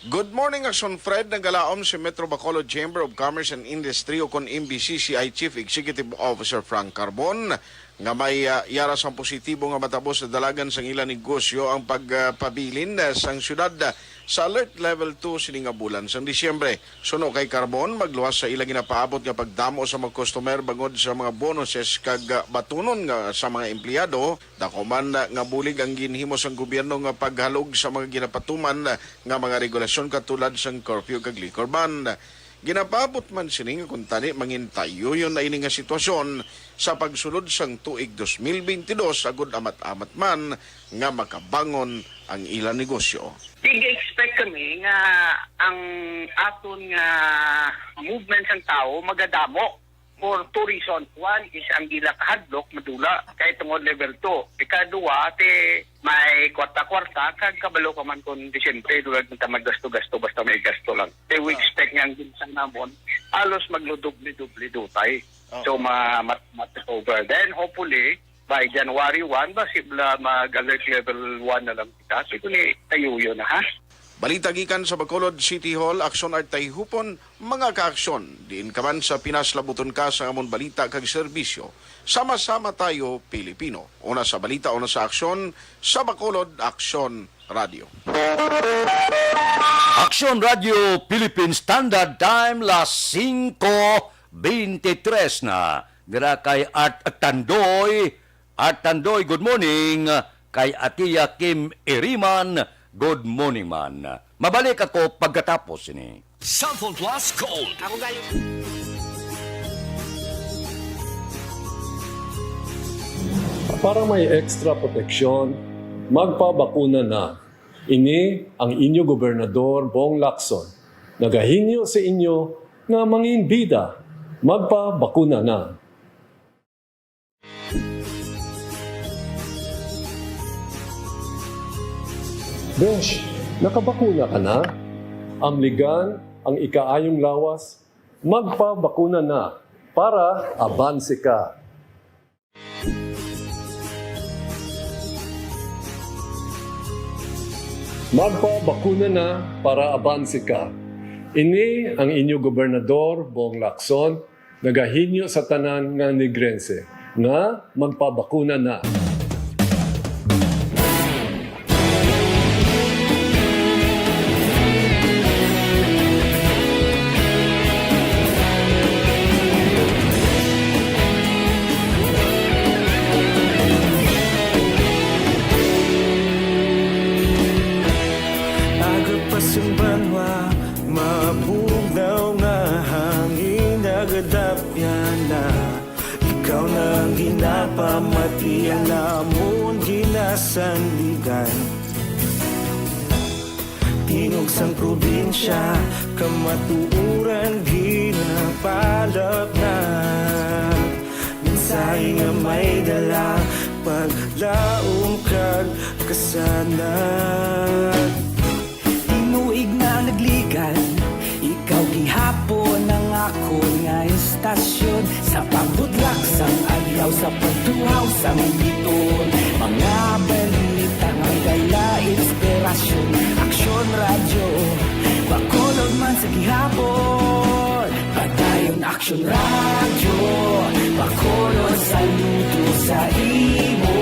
Good morning, Action Fred. Nagalaom si Metro Bacolod Chamber of Commerce and Industry, o kon M B C C I, Chief Executive Officer Frank Carbon, nga may, ah, yara sang positibo nga matabo sa dalagan sang ila negosyo ang pagpabilin, ah, sang syudad, ah, sa Alert Level two sini nga bulan sang Disyembre. Suno kay Carbon, magluwas sa ila ginapaabot nga pagdamo sa mga customer bangod sa mga bonuses kag, ah, batunon nga sa mga empleyado, dako man, ah, nga bulig ang ginhimo sang gobyerno nga paghalog sa mga ginapatuman, ah, nga mga regulasyon katulad sang curfew kag liquor ban. Ginapaabot man sini nga kuntani mangintayuyon na ini nga sitwasyon sa pagsulod sang tuig dos mil bentidus, agud amat-amat man nga makabangon ang ila negosyo. Nag-expect kami nga ang aton nga movement sang tawo magadamo for two reasons. One is ang ila kahadlok madula kay tungod level two. Ikaduha, ti may kwarta-kwarta, kag kabalo ka man kung Disyembre, dula man ta maggasto-gasto, basta may gasto lang. Ti we Ah. expect nga ang ginsa namon, halos magludoble-doble dutay. Oo. So, ma-, mat-, mat-, over. Then, hopefully, by January one, basi bala mag-alert level one na lang kita. So, kuni tayo yun, ha? Balita gikan sa Bacolod City Hall, Action Art Tayhupon, mga kaaksyon, diin ka man sa Pinas, labuton ka sa amon balita kag serbisyo. Sama-sama tayo, Pilipino. Una sa balita, una sa aksyon, sa Bacolod Aksyon Radio. Aksyon Radio Philippine Standard Time, las singko beintitres na. Dira kay Art Tandoy, Art Tandoy, good morning. Kay Atiya Kim Iriman, good morning man. Mabalik ako pagkatapos sini. Cellphone Plus Gold. Ako galing. Para may extra proteksyon, magpabakuna na. Ini ang inyo gobernador, Bong Lacson, nagahingyo sa inyo nga manginbida, magpabakuna na. Besh, Nakabakuna ka na? Amligan ang ikaayong lawas, magpabakuna na para abanse ka. Magpabakuna na para abanse ka. Ini ang inyo gobernador, Bong Lacson, nagahinyo sa tanan nga Negrense nga magpabakuna na. Agapas ang banwa, mabugnaw nga hangin, nagadapyan na. Ikaw na ang ginapamati, ang namon ginasandigan. Tingog sang probinsya, kamatuoran ginapalapnag. Mensahe nga may dala, paglaom kag kasanag. Tinuig na nagligan, ikaw gihapon ang akon nga istasyon. Sa pagbutlak sang adlaw, sa pagtuhaw sang biton, mga balita nga may dala inspirasyon. Aksyon Radyo, Bacolod man sa gihapon. Padayon Aksyon Radyo, Bacolod, saludo sa imo.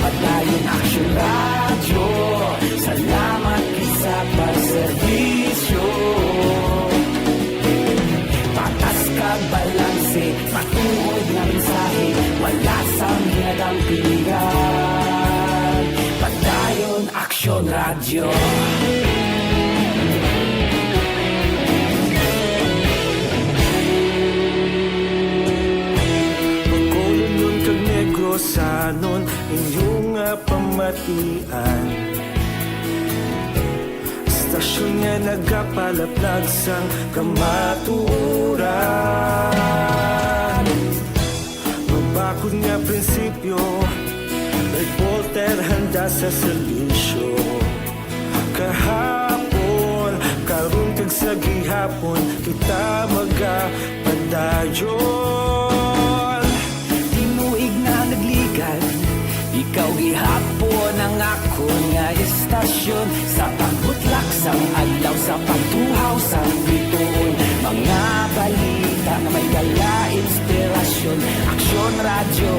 Padayon Aksyon Radyo, salamat gid sa pagserbisyo. Patas kag balanse, matuod nga mensahe, wala sang ginadampigan. Padayon Aksyon Radyo. Bacolodnon kag Negrosanon, inyo nga pamatian. Istasyon nga nagapalaplag sang kamatuoran. Mabakod nga prinsipyo, reporter handa sa serbisyo. Kahapon, karon kag sa gihapon, kita magapadayon. Tinuig na nagligan, ikaw gihapon ang akon nga istasyon. Sa pagbutlak sang adlaw, sa pagtuhaw sang bituon, mga balita nga may dala inspirasyon. Aksyon Radyo,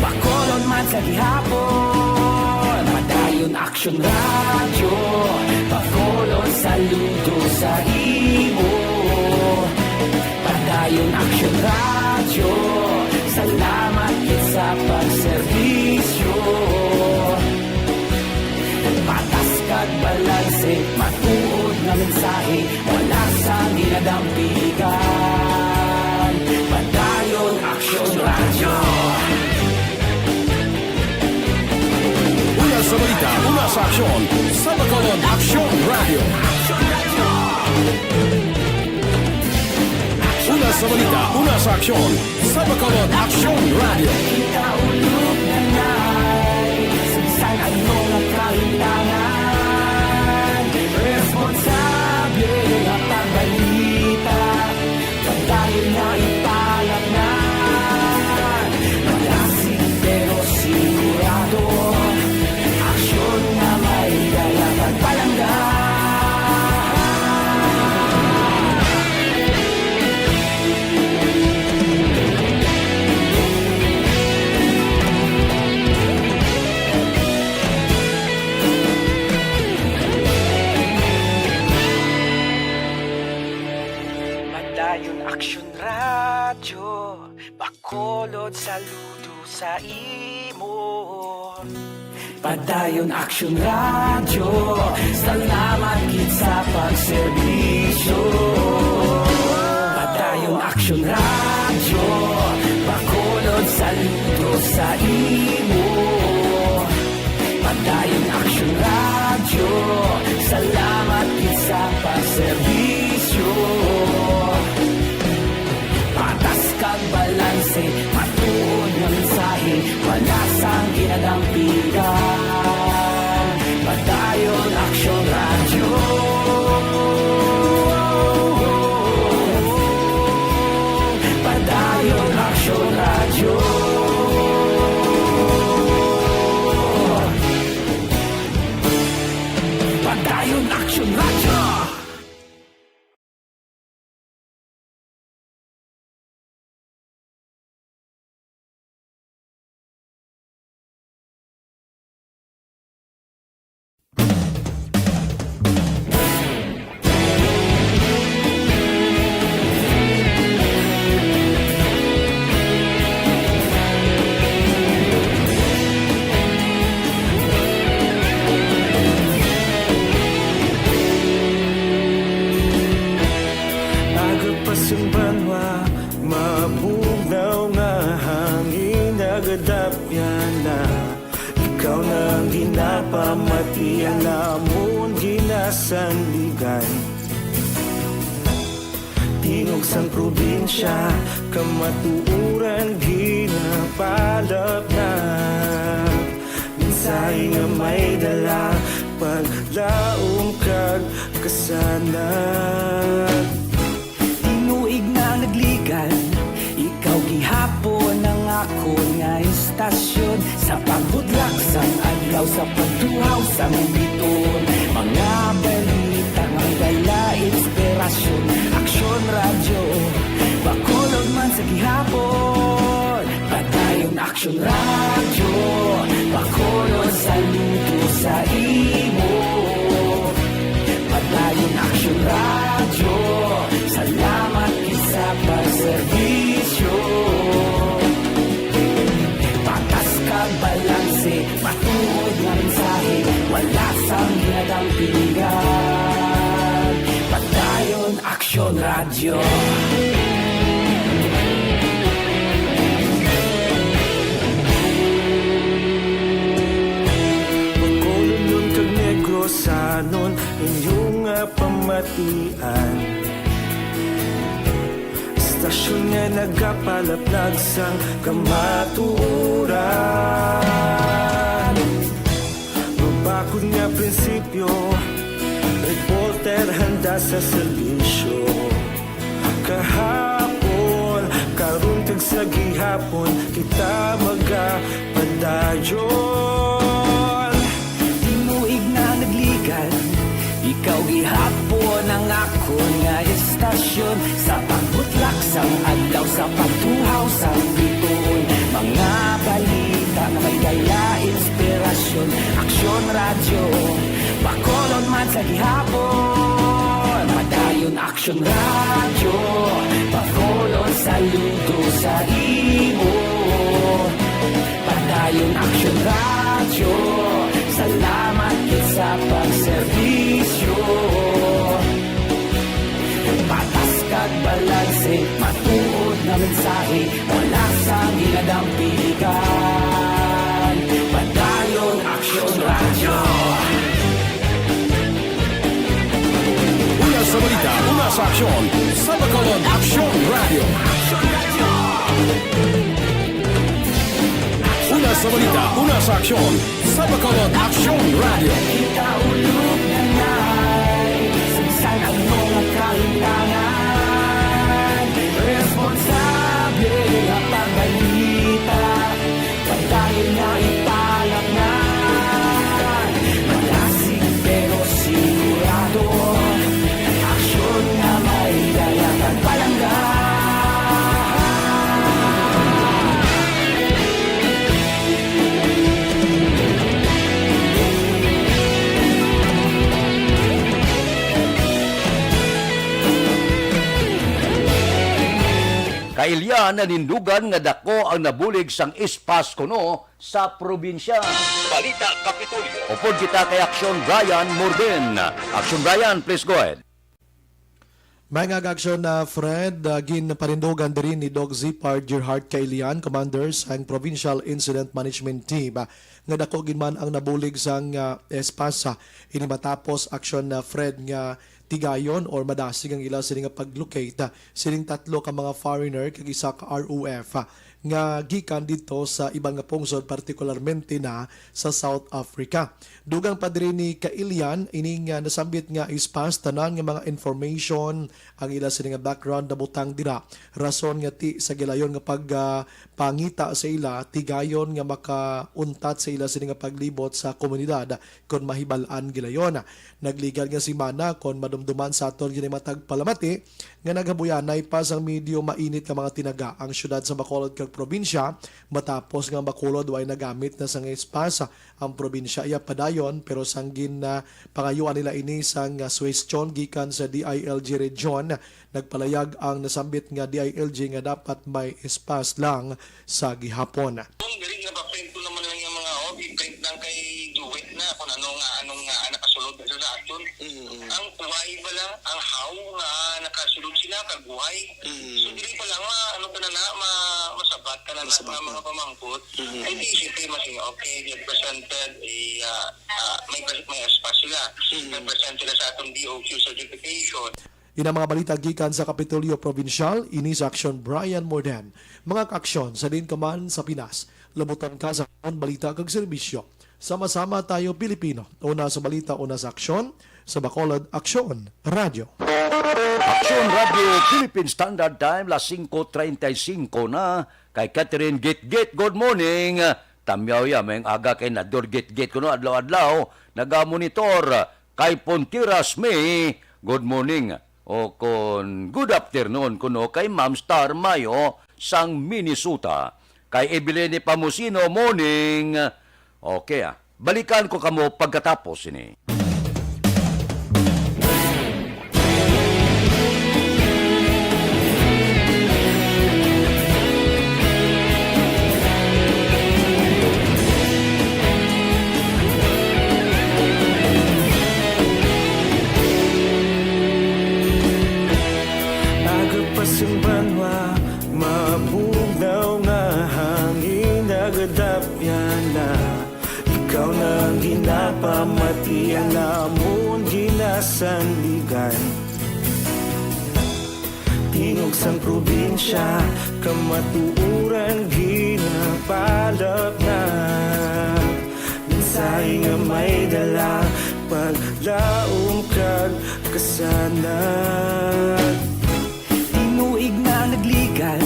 Bacolod man sa gihapon. Padayon Aksyon Radyo, Bacolod, saludo sa imo. Padayon Aksyon Radyo, salamat gid sa pagserbisyo. Patas kag balanse, matuod nga mensahe, wala sang ginadampigan. Padayon Aksyon Radyo. Una sa balita, una sa aksyon, sa Bacolod Aksyon Radyo. Una sa balita, una sa aksyon, sa Bacolod Aksyon Radyo. Kita ulog na nay, sa bisan ano nga kahitangan, responsable nga pagbalita. Padayon na ipalapngan, malasing pero sigurado, aksyon nga may dala kag palangga. Padayon Aksyon Radyo, Bacolod, saludo sa imo. Padayon Aksyon Radyo, salamat gid sa pagserbisyo. Padayon Aksyon Radyo, Bacolod, saludo sa imo. Padayon Aksyon Radyo, salamat gid sa pagserbisyo. Patas kag balanse, matuod nga mensahe, wala sang ginadampigan. Padayon Sa banwa, mabugnaw nga hangin nagadapyan na. Ikaw na ang ginapamati, ang amon ginasandigan. Tingog sang probinsya, kamatuoran ginapalapnap. Mensahe nga may dala, paglaom kag kasanag. Tinuig na nagligan, ikaw gihapon ang akon nga istasyon. Sa pagbutlak sang adlaw, sa pagtuhaw sang bituon, mga balita nga dala inspirasyon. Aksyon Radyo, Bacolod man sa gihapon. Padayon Aksyon Radyo, Bacolod saludo sa imo. Padayon Aksyon Radyo, salamat gid sa pagserbisyo. Patas kag balanse, matuod nga mensahe, wala sang ginadampingan. Padayon Aksyon Radyo. Bacolodnon kag Negrosanon, inyo nga pamatian. Istasyon nga nagapalaplag sang kamatuoran. Mabakod nga prinsipyo, reporter handa sa serbisyo. Kahapon, karon kag sa gihapon, kita magapadayon. Tinuig na nagligan, ikaw gihapon ang akon nga istasyon. Sa pagbutlak sang adlaw, sa pagtuhaw sang bituon, mga balita nga may dala inspirasyon. Aksyon Radyo, Bacolod man sa gihapon. Padayon Aksyon Radyo, Bacolod saludo sa imo. Padayon Aksyon Radyo, salamat gid sa pagserbisyo. Patas kag balanse, matuod nga mensahe, wala sang ginadampingan. Padayon Aksyon Radyo. Una sa balita, una sa aksyon, sa Bacolod Aksyon Radyo. Una sa balita, una sa aksyon, sa Bacolod Aksyon Radyo. Kita ulog na nai, sa bisan ano nga kahitangan, responsable nga pagbalita, padayon nga ipalapnan. Malasig pero sigurado, aksyon nga may dala kag palangga. Kailian, nanindugan nga dako ang nabulig sang espas kuno sa probinsya. Balita Kapitolyo. Upod kita kay Aksyon Brian Morden. Aksyon Brian, please go ahead. Mga aksyon na Fred, ah, ginpanindugan diri ni Doc Zipar Gerhard Kailian, Commander sang Provincial Incident Management Team, ah, nga dako gid man ang nabulig sang, ah, espas, ah. Ini matapos aksyon na Fred nga tigayon or madasig ang ila sini nga pag-locate, ah, sining tatlo ka mga foreigner kag isa ka R O F, ah, nga gikan didto sa iban nga pungsod, partikularmente na sa South Africa. Dugang pa diri ni Kailian, ining, ah, nasambit nga espas, tanan nga mga information, ang ila sini nga background nabutang dira. Rason nga ti sa gilayon nga pag, ah, pangita sa ila, tigayon nga makauntat sa ila sini nga paglibot sa komunidad kon mahibal-an gilayon. Nagligad nga semana kon madumduman sa aton gini matag palamati nga naghabuyanay pa sang medyo mainit nga mga tinaga ang siyudad sa Bacolod kag probinsya, matapos nga Bacolod way nagamit na sang espas ang probinsya iya padayon, pero sang gin, ah, pangayuan nila ini sang, ah, suwestyon gikan sa D I L G Region, nagpalayag ang nasambit nga D I L G nga dapat may espas lang sa gihapon. Kung diri nga pa-print ko naman lang yung mga, oh, i-print lang kay Duwet na kung ano nga, anong nga, ah, nakasulod na sa aton. Mm. Ang why ba lang, ang how nga naka Kasulod sila, kabuhay. Mm. So, dili pa lang ma-, ano ka na na, ma-, masabat ka na na Masabat nga na. mga pamangkot. Mm. Ay, di, siyempre, mas okay, they presented a, ah, ah, may pres-, may espas sila. Mm. May present sila sa atong D O Q certification. Ina mga balita gikan sa Kapitolyo Probinsyal, ini sa Aksyon Brian Morden. Mga kaaksyon, sa diin ka man sa Pinas, labutan ka sa aton balita kag serbisyo. Sama-sama tayo, Pilipino. Una sa balita, una sa aksyon, sa Bacolod Aksyon Radyo. Aksyon Radyo Philippine Standard Time, las singko treinta y cinco na. Kay Catherine Gitgit, good morning. Tamyaw ya, may aga kay nador Gitgit kuno adlaw-adlaw. Nagamonitor kay Pontiras May, good morning. O kon good afternoon kuno kay Ma'am Star Mayo sang Minnesota. Kay Evelyn Pamusino, morning. Okay, ah. Balikan ko kamo pagkatapos sini. Aga pa sing banwa, mabugnaw nga hangin nagadapyan na. Ikaw na ang ginapamati, ang amon ginasandigan. Tingog sang probinsya, kamatuoran ginapalap na. Mensahe nga may dala, paglaom kag kasanag. Tinuig na nagligan,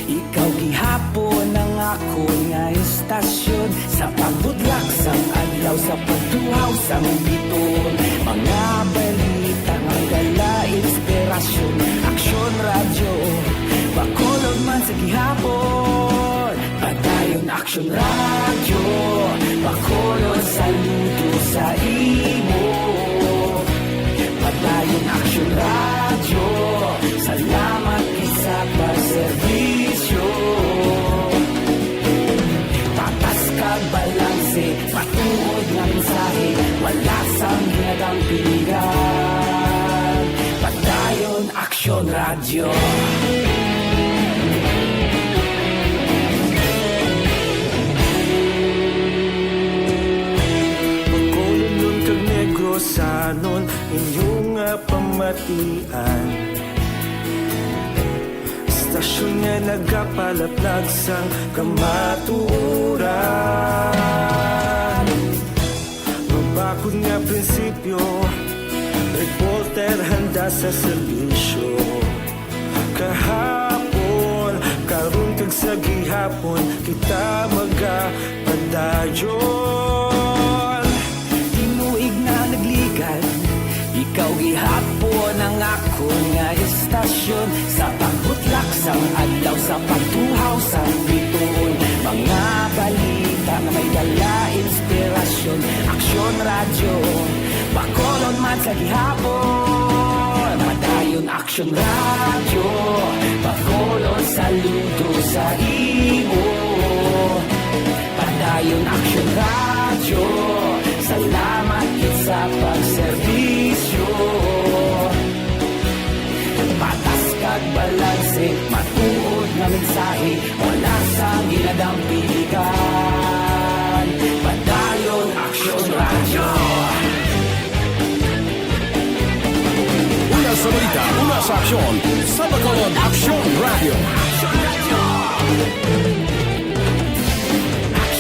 ikaw gihapon ang akon nga estasyon. Sa pagbutlak sang adlaw, sa pagtuhaw sang biton, mga balita nga dala inspirasyon. Aksyon Radyo, Bacolod man sa gihapon. Padayon Aksyon Radyo, Bacolod, saludo sa imo. Padayon Aksyon Radyo, salamat gid sa pagserbisyo. Patas kag balanse, matuod nga mensahe, wala sang ginadampingan. Padayon Aksyon Radyo. Bacolodnon kag Negrosanon, inyo nga pamatian. Estasyon nga nagapalaplag sang kamatuoran. Mabakod nga prinsipyo, reporter handa sa serbisyo. Kahapon, karon kag sa gihapon, kita magapadayon. Tinuig na nagligan, ikaw gihapon ang akon nga estasyon. Sa pagbutlak sang adlaw, sa pagtuhaw sang biton, mga balita nga may dala inspirasyon. Aksyon Radyo, Bacolod man sa gihapon. Padayon Aksyon Radyo, Bacolod, saludo sa imo. Padayon Aksyon Radyo, salamat gid sa pagserbisyo. Patas kag balanse, matuod nga mensahe, wala sang ginadampingan. Padayon Aksyon Radyo. Una sa balita, una sa aksyon, sa Bacolod Aksyon Radyo.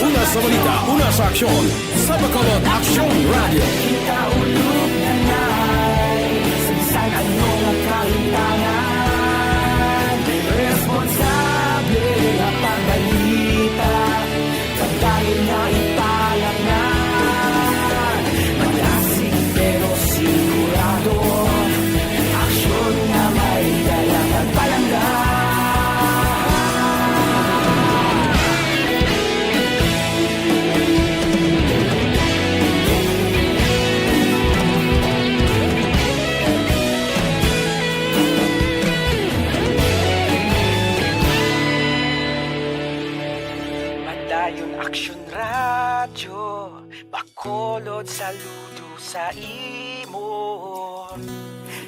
Una sa balita, una sa aksyon, sa Bacolod Aksyon Radyo. Kita ulog na nai, sa bisan ano nga kahintangan, responsable nga pagbalita. Padayon nga ipalangag, malasig pero sigurado, aksyon nga may dala kag palangga. Padayon Aksyon Radyo, Bacolod, saludo sa imo.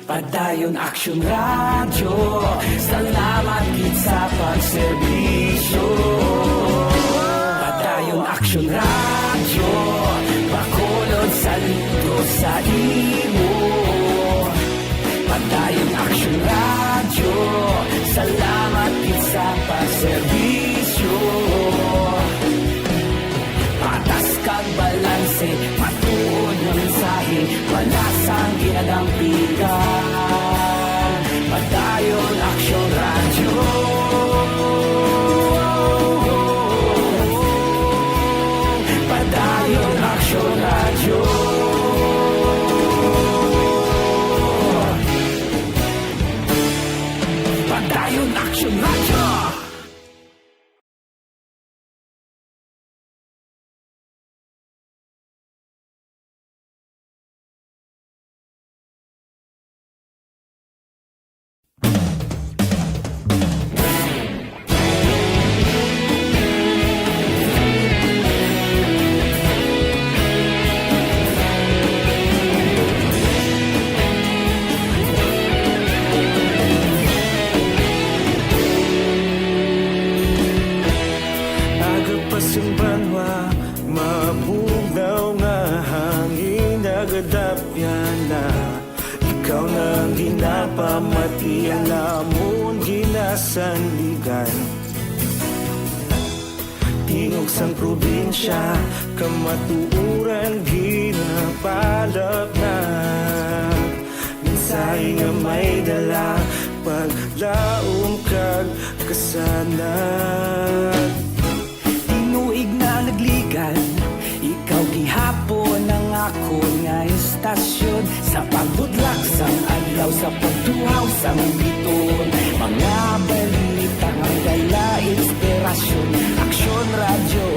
Padayon Aksyon Radyo, salamat gid sa pagserbisyo. Padayon Aksyon Radyo, Bacolod, saludo sa imo. Padayon Aksyon Radyo, salamat gid sa pagserbisyo. Patas kag balanse, matuod nga mensahe, wala sang ginadampigan. Padayon Aksyon Radyo. Padayon Aksyon Radyo. Padayon Aksyon Radyo. Aga pa sing banwa, mabugnaw nga hangin nagadapyan na. Ikaw na ang ginapamatian namon ginasandigan. Tingog sang probinsya, kamatuoran ginapalapnag. Mensahe nga may dala, paglaom kag kasanag. Tinuig na nagligad, ikaw gihapon ang akon nga istasyon. Sa pagbudlak sang adlaw, sa pagtuhaw sang bituon, mga balita nga dala inspirasyon. Aksyon Radyo,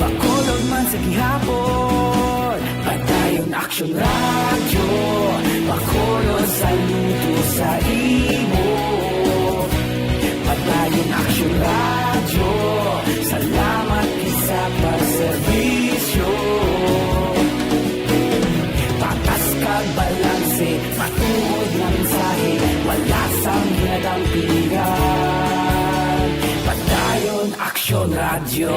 Bacolod man sa gihapon. Padayon Aksyon Radyo, Bacolod, saludo sa imo. Padayon Aksyon Radyo, salamat gid sa pagserbisyo. Patas kag balanse, matuod nga mensahe, wala sang ginadampigan. Padayon Aksyon Radyo.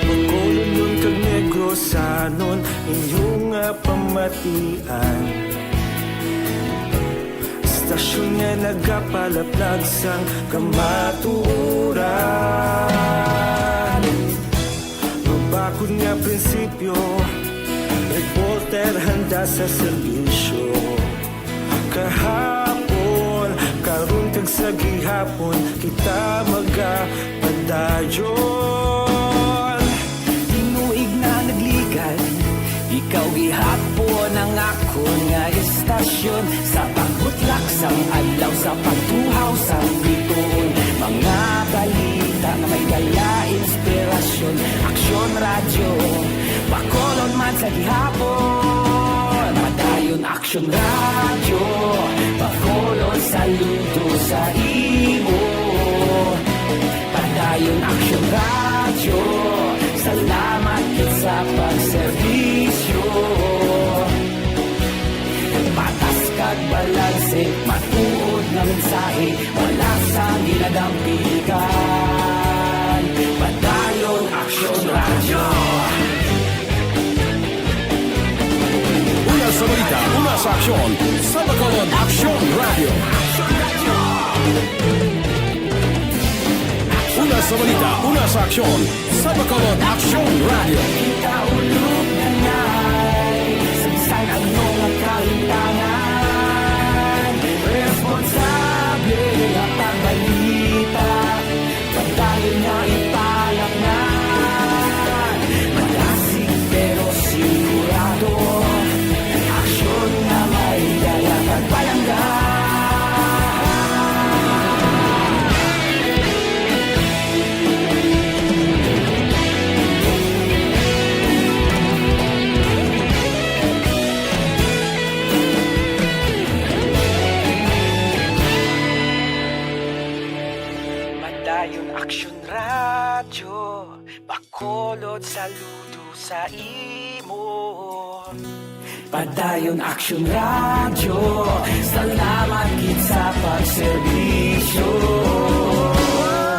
Bacolodnon kag Negrosanon, inyo nga pamatian. Istasyon nga nagapalaplag sang kamatuoran. Mabakod nga prinsipyo, reporter handa sa serbisyo. Kahapon, karon, kag sa gihapon, kita magapadayon. Tinuig na nagligad, ikaw gihapon ang akon nga istasyon. Sa pagbutlak sang adlaw, sa pagtuhaw sang bituon, mga balita nga may dala inspirasyon. Aksyon Radyo, Bacolod man sa gihapon. Padayon Aksyon Radyo, Bacolod, saludo sa imo. Padayon Aksyon Radyo, salamat gid sa pagserbisyo. Patas kag balanse, matuod nga mensahe, wala sang ginadampigan. Padayon Aksyon Radyo. Una sa balita, una sa aksyon, sa Bacolod Aksyon Radyo. Una sa balita, una sa aksyon, sa Bacolod Aksyon Radyo. Kita ulog na ngay, sa bisan ano nga kahintangan, responsable nga pagbalita. Padayon nga ipalaknag, madasig pero sigurado, aksyon nga may dala kag palangga. Saludo sa imo. Padayon Aksyon Radyo, salamat gid sa pagserbisyo.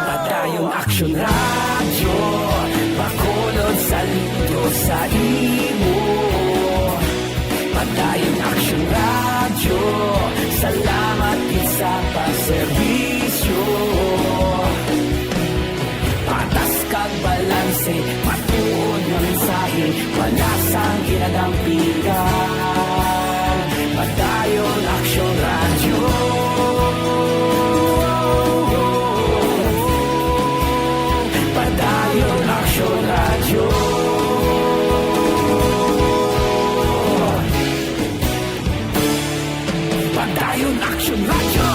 Padayon Aksyon Radyo, Bacolod, saludo sa imo. Padayon Aksyon Radyo, salamat gid sa pagserbisyo. Patas kag balanse, matuod nga mensahe, wala sang kinadampingan. Padayon Aksyon Radyo. Padayon Aksyon Radyo. Padayon Aksyon Radyo.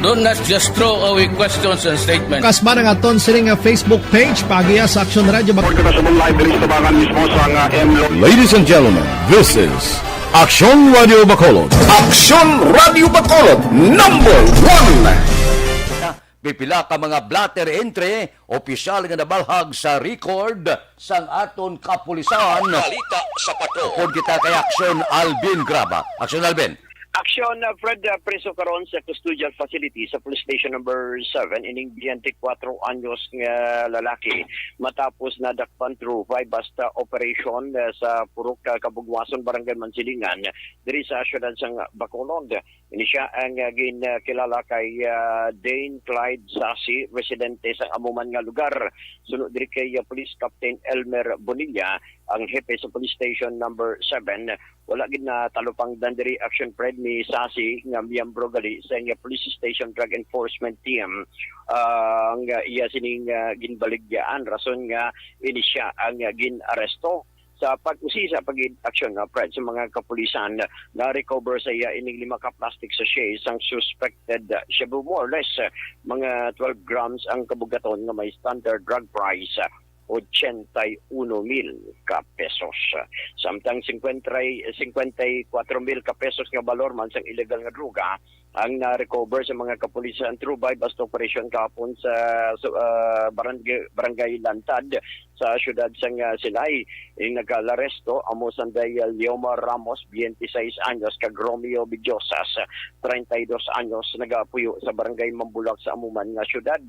Don't just throw away questions and statements. Kasba ang aton sini nga Facebook page, paagiha sa Aksyon Radyo Bac- Report kita sa live diri sa tabangan mismo sa nga M Lo- Ladies and gentlemen, this is Aksyon Radio Bacolod. Aksyon Radio Bacolod, number one. Pipila ka mga blotter entry, opisyal nga nabalhag sa record sang aton kapulisan. Balita sa Patrol. Upod kita kay Aksyon Alvin Graba. Aksyon Alvin. Aksyon, uh, Fred, uh, preso karon sa custodial facility sa Police Station Number Seven ining twenty-four anyos nga lalaki matapos nadakpan through buy-bust operation, uh, sa Purok, uh, Kabugwason, Barangay Mansilingan, diri sa siyudad sang Bacolod. Ini sia ang, uh, gin, uh, kilala kay, uh, Dane Clyde Sasi, residente sang amo man nga lugar. Suno diri kay, uh, Police Captain Elmer Bonilla, ang hepe sa Police Station Number Seven, wala gid natalupangdan diri, Aksyon Fred, ni Sasi nga miyembro gali sa iya Police Station Drug Enforcement Team, ah, nga iya sining, ah, ginbaligyaan, rason nga ini sia ang, ah, gin-aresto. Sa pag-usisa pa gid, Aksyon, ah, Fred, sa mga kapulisan, na-recover sa iya ining lima ka plastic sachet sang suspected, ah, shabu, more or less, ah, mga twelve grams ang kabugaton nga may standard drug price, ah, ochenta y uno mil ka pesos. Samtang cincuenta y, cincuenta y cuatro mil ka pesos nga balor man sang illegal nga droga ang na-recover sa mga kapulisan through buy-bust operation kahapon sa, sa, ah, barangay, Barangay Lantad sa siyudad sang, ah, Silay. Ang nagkalaresto amo sanday, ah, Leomar Ramos, twenty-seis anyos, kag Romeo Bidiosas, treinta y dos anyos, nagapuyo sa Barangay Mambulak sa amo man nga siyudad.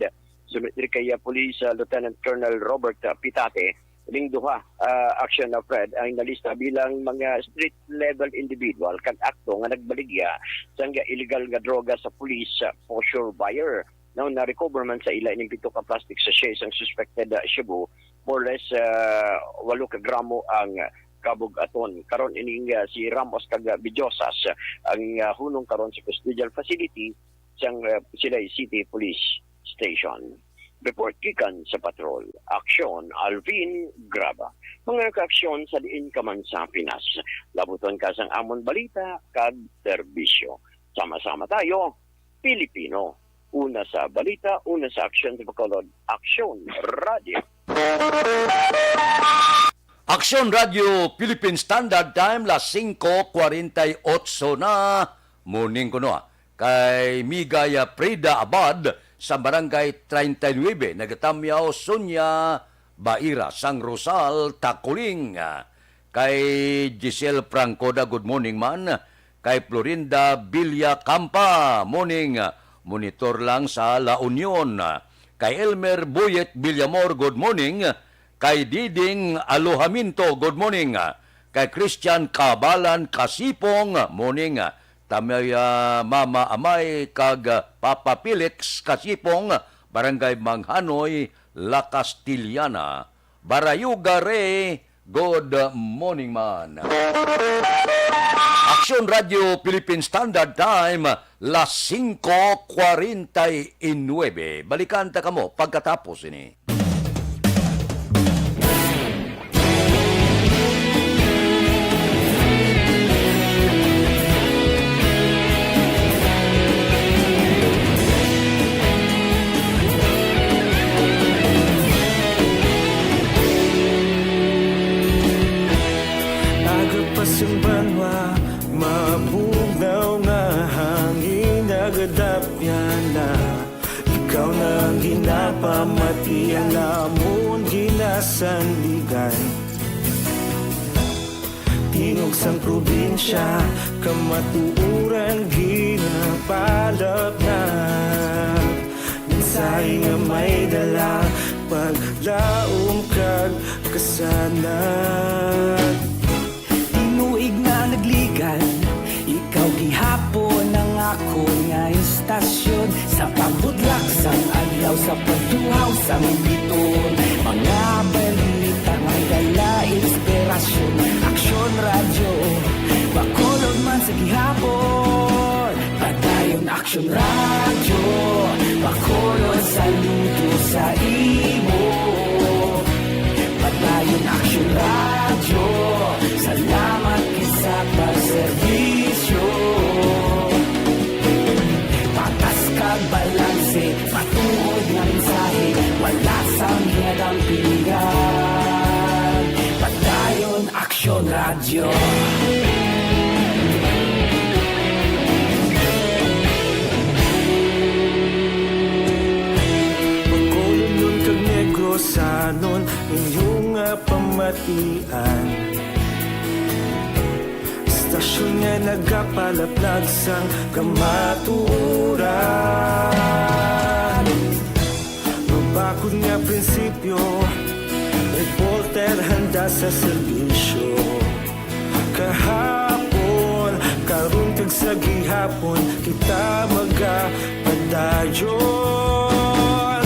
Sunod diri kay, ah, Police, ah, Lieutenant Colonel Robert, ah, Pitate, ning duha, ah, Aksyon, ah, Fred, ang nalista bilang mga street level individual kag akto nga nagbaligya sang illegal nga droga sa police, ah, for sure buyer. Now, na-recover man sa ila ining pito ka plastic sachet sang suspected, ah, shabu, more or less, ah, walo ka gramo ang kabug-aton. Karon ining, ah, si Ramos kag, ah, Bidiosas, ah, ang, ah, hunong karon sa custodial facility sang, ah, Silay City Police Station. Report gikan sa Patrol Aksyon, Alvin Graba. Mga kaaksyon sa diin ka man sa Pinas, labuton ka sang amon balita kag serbisyo. Sama-sama tayo, Pilipino. Una sa balita, una sa aksyon sa Bacolod, Aksyon Radio. Aksyon Radio Philippine Standard Time, las singko kwarenta y otso na. Morning kuno, ah. Kay Migay, ah, Prida Abad sa Barangay treinta y nueve, nagatamyaw Sonia Baira sang Rosal, Taculing. Ah, kay Giselle Francoda, good morning man. Kay Florinda Villacampa, morning. Monitor lang sa La Union. Kay Elmer Boyet Villamor, good morning. Kay Diding Alojamiento, good morning. Kay Christian Kabalan Kasipong, morning. Tamay, ah, Mama Amay kag, ah, Papa Felix Kasipong, Barangay Manghanoy, La Castellana, Barayuga Re, good morning man. Aksyon Radio Philippine Standard Time, las singko kwarenta y nuebe. Balikan ta kamo pagkatapos ini. Agapas ang banwa, mabugnaw nga hangin, nagadapyan na. Ikaw Pamati ang amon ginasandigan. Tingog sang probinsya, kamatuoran ginapalapnag. Mensahe nga may dala, paglaom kag kasanag. Tinuig na nagligan, ikaw gihapon ang akon nga istasyon. Sa pagbutlak sang adlaw, sa pagtuhaw sang biton, mga balita may dala inspirasyon. Aksyon Radyo, Bacolod man sa gihapon. Padayon Aksyon Radyo, Bacolod, saludo sa imo. Padayon Aksyon Radyo, salamat gid sa pagserbisyo. Patas kag balanse, matuod nga mensahe, wala sang ginadampigan. Padayon Aksyon Radyo. Bacolodnon kag Negrosanon, inyo nga pamatian. Istasyon nga nagapalaplag sang kamatuoran. Mabakod nga prinsipyo, reporter handa sa serbisyo. Kahapon, karon kag sa gihapon, kita magapadayon.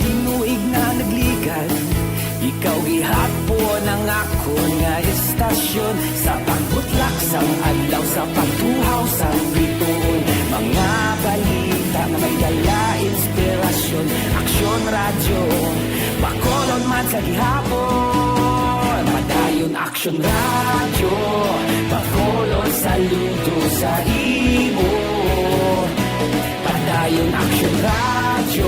Tinuig na nagligan, ikaw gihapon ang akon nga istasyon. Sa pagbutlak sang adlaw, sa pagtuhaw sang bituon, mga balita nga may dala inspirasyon. Aksyon Radyo, Bacolod man sa gihapon. Padayon Aksyon Radyo, Bacolod, saludo sa imo. Padayon Aksyon Radyo,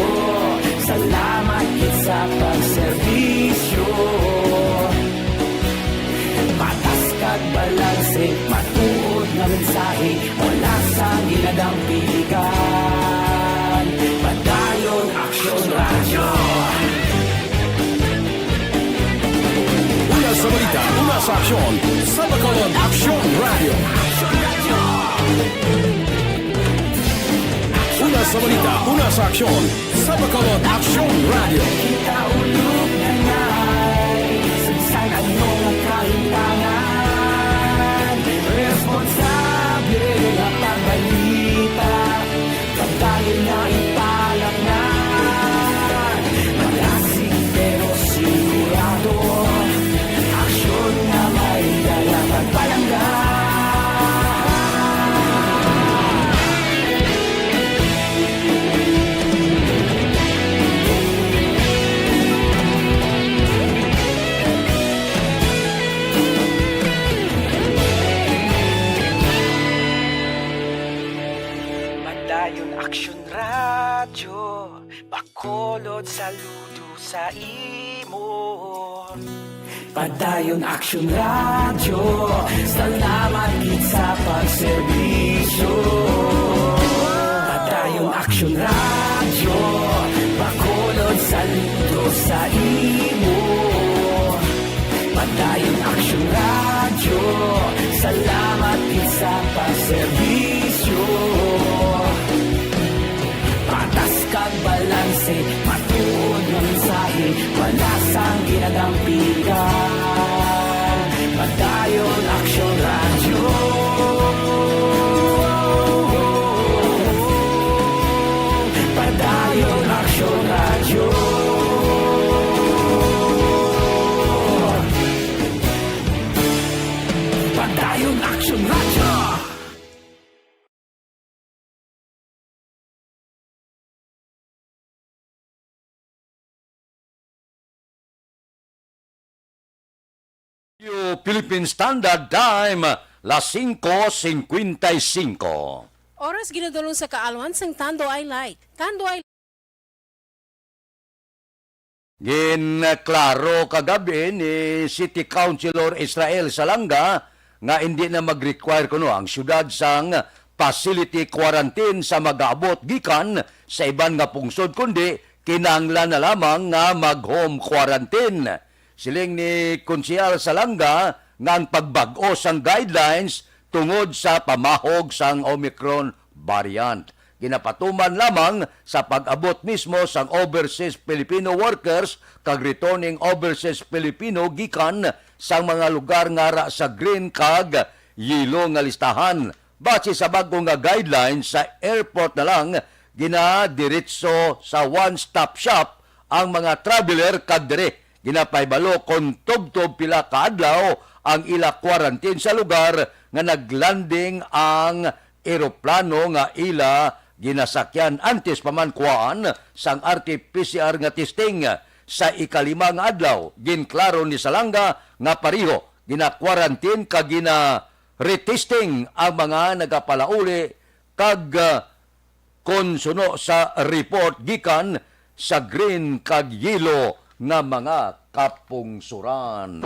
salamat gid sa pagserbisyo. Patas kag balanse, matuod nga mensahe, wala sang ginadampigan. Padayon Aksyon Radyo. Una sa balita, una sa aksyon, sa Bacolod Aksyon Radyo. Una sa balita, una sa aksyon, sa Bacolod Aksyon Radyo. Kita ulog na ngay, sa bisan ano nga kahintangan, responsable nga pagbalita. Padayon na ipalapngan, malasig pero sigurado. Aksyon nga may dala pagpalangga. Padayon Aksyon Radyo, Bacolod, saludo sa imo. Padayon Aksyon Radyo, salamat gid sa pagserbisyo. Padayon Aksyon Radyo, Bacolod, saludo sa imo. Padayon Aksyon Radyo, salamat gid sa pagserbisyo. Patas kag balanse, matuod nga mensahe, wala sang ginadampigan. Padayon Aksyon Radyo. Padayon Aksyon Radyo. Padayon Aksyon Radyo. Philippine Standard Time, las singko singkwenta y singko. Oras ginadulong sa kaalwan sang Tanduay Light. Tanduay Ginklaro kagabi ni City Councilor Israel Salanga nga indi na mag-require kuno ang siyudad sang facility quarantine sa mag-aabot gikan sa iban nga pungsod, kundi kinahanglan na lamang nga mag-home quarantine. Siling ni Konsehal Salanga nga ang pagbag-o sang guidelines tungod sa pamahog sang Omicron variant. Ginapatuman lamang sa pag-abot mismo sang overseas Filipino workers kag returning overseas Filipino gikan sang mga lugar nga ara sa green kag yellow nga listahan. Base sa bag-o nga guidelines, sa airport na lang ginadiretso sa one-stop shop ang mga traveler kag diri ginapahibalo kon tubtob pila ka adlaw ang ila quarantine sa lugar nga naglanding ang eroplano nga ila ginasakyan antes pa man kuhaan sang R T P C R nga testing. Sa ikalima nga adlaw, ginklaro ni Salanga nga pareho gina-quarantine kag gina-retesting ang mga nagapalauli kag, ah, kon suno sa report gikan sa green kag yellow nga mga kapungsoran.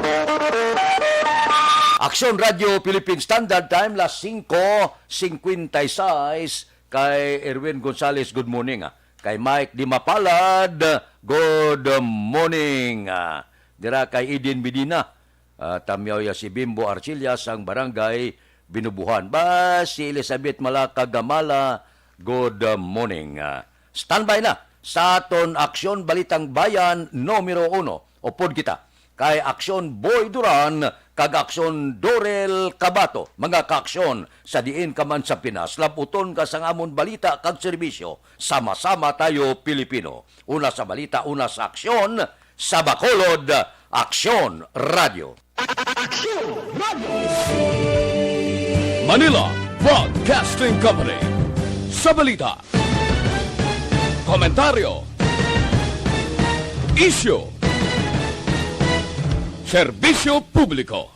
Aksyon Radio Philippine Standard Time, las singko singkwenta y seis. Kay Erwin Gonzalez, good morning, ah. Kay Mike Di Mapalad, good morning, ah. Dira kay Eden Medina, ah, tamyaw ya si Bimbo Arcilla sang Barangay Binubuhan. Ba, si Elizabeth Malaka Gamala, good morning, ah. Standby na sa aton Aksyon Balitang Bayan numero uno. Upod kita kay Aksyon Boy Duran kag Aksyon Dorel Cabato, mga kaaksyon sa diin ka man sa Pinas. Labuton ka sang amon balita kag serbisyo. Sama-sama tayo, Pilipino. Una sa balita, una sa aksyon, sa Bacolod, Aksyon Radio. Aksyon Radio. Manila Broadcasting Company. Sa balita, komentaryo, isyu, serbisyo publiko.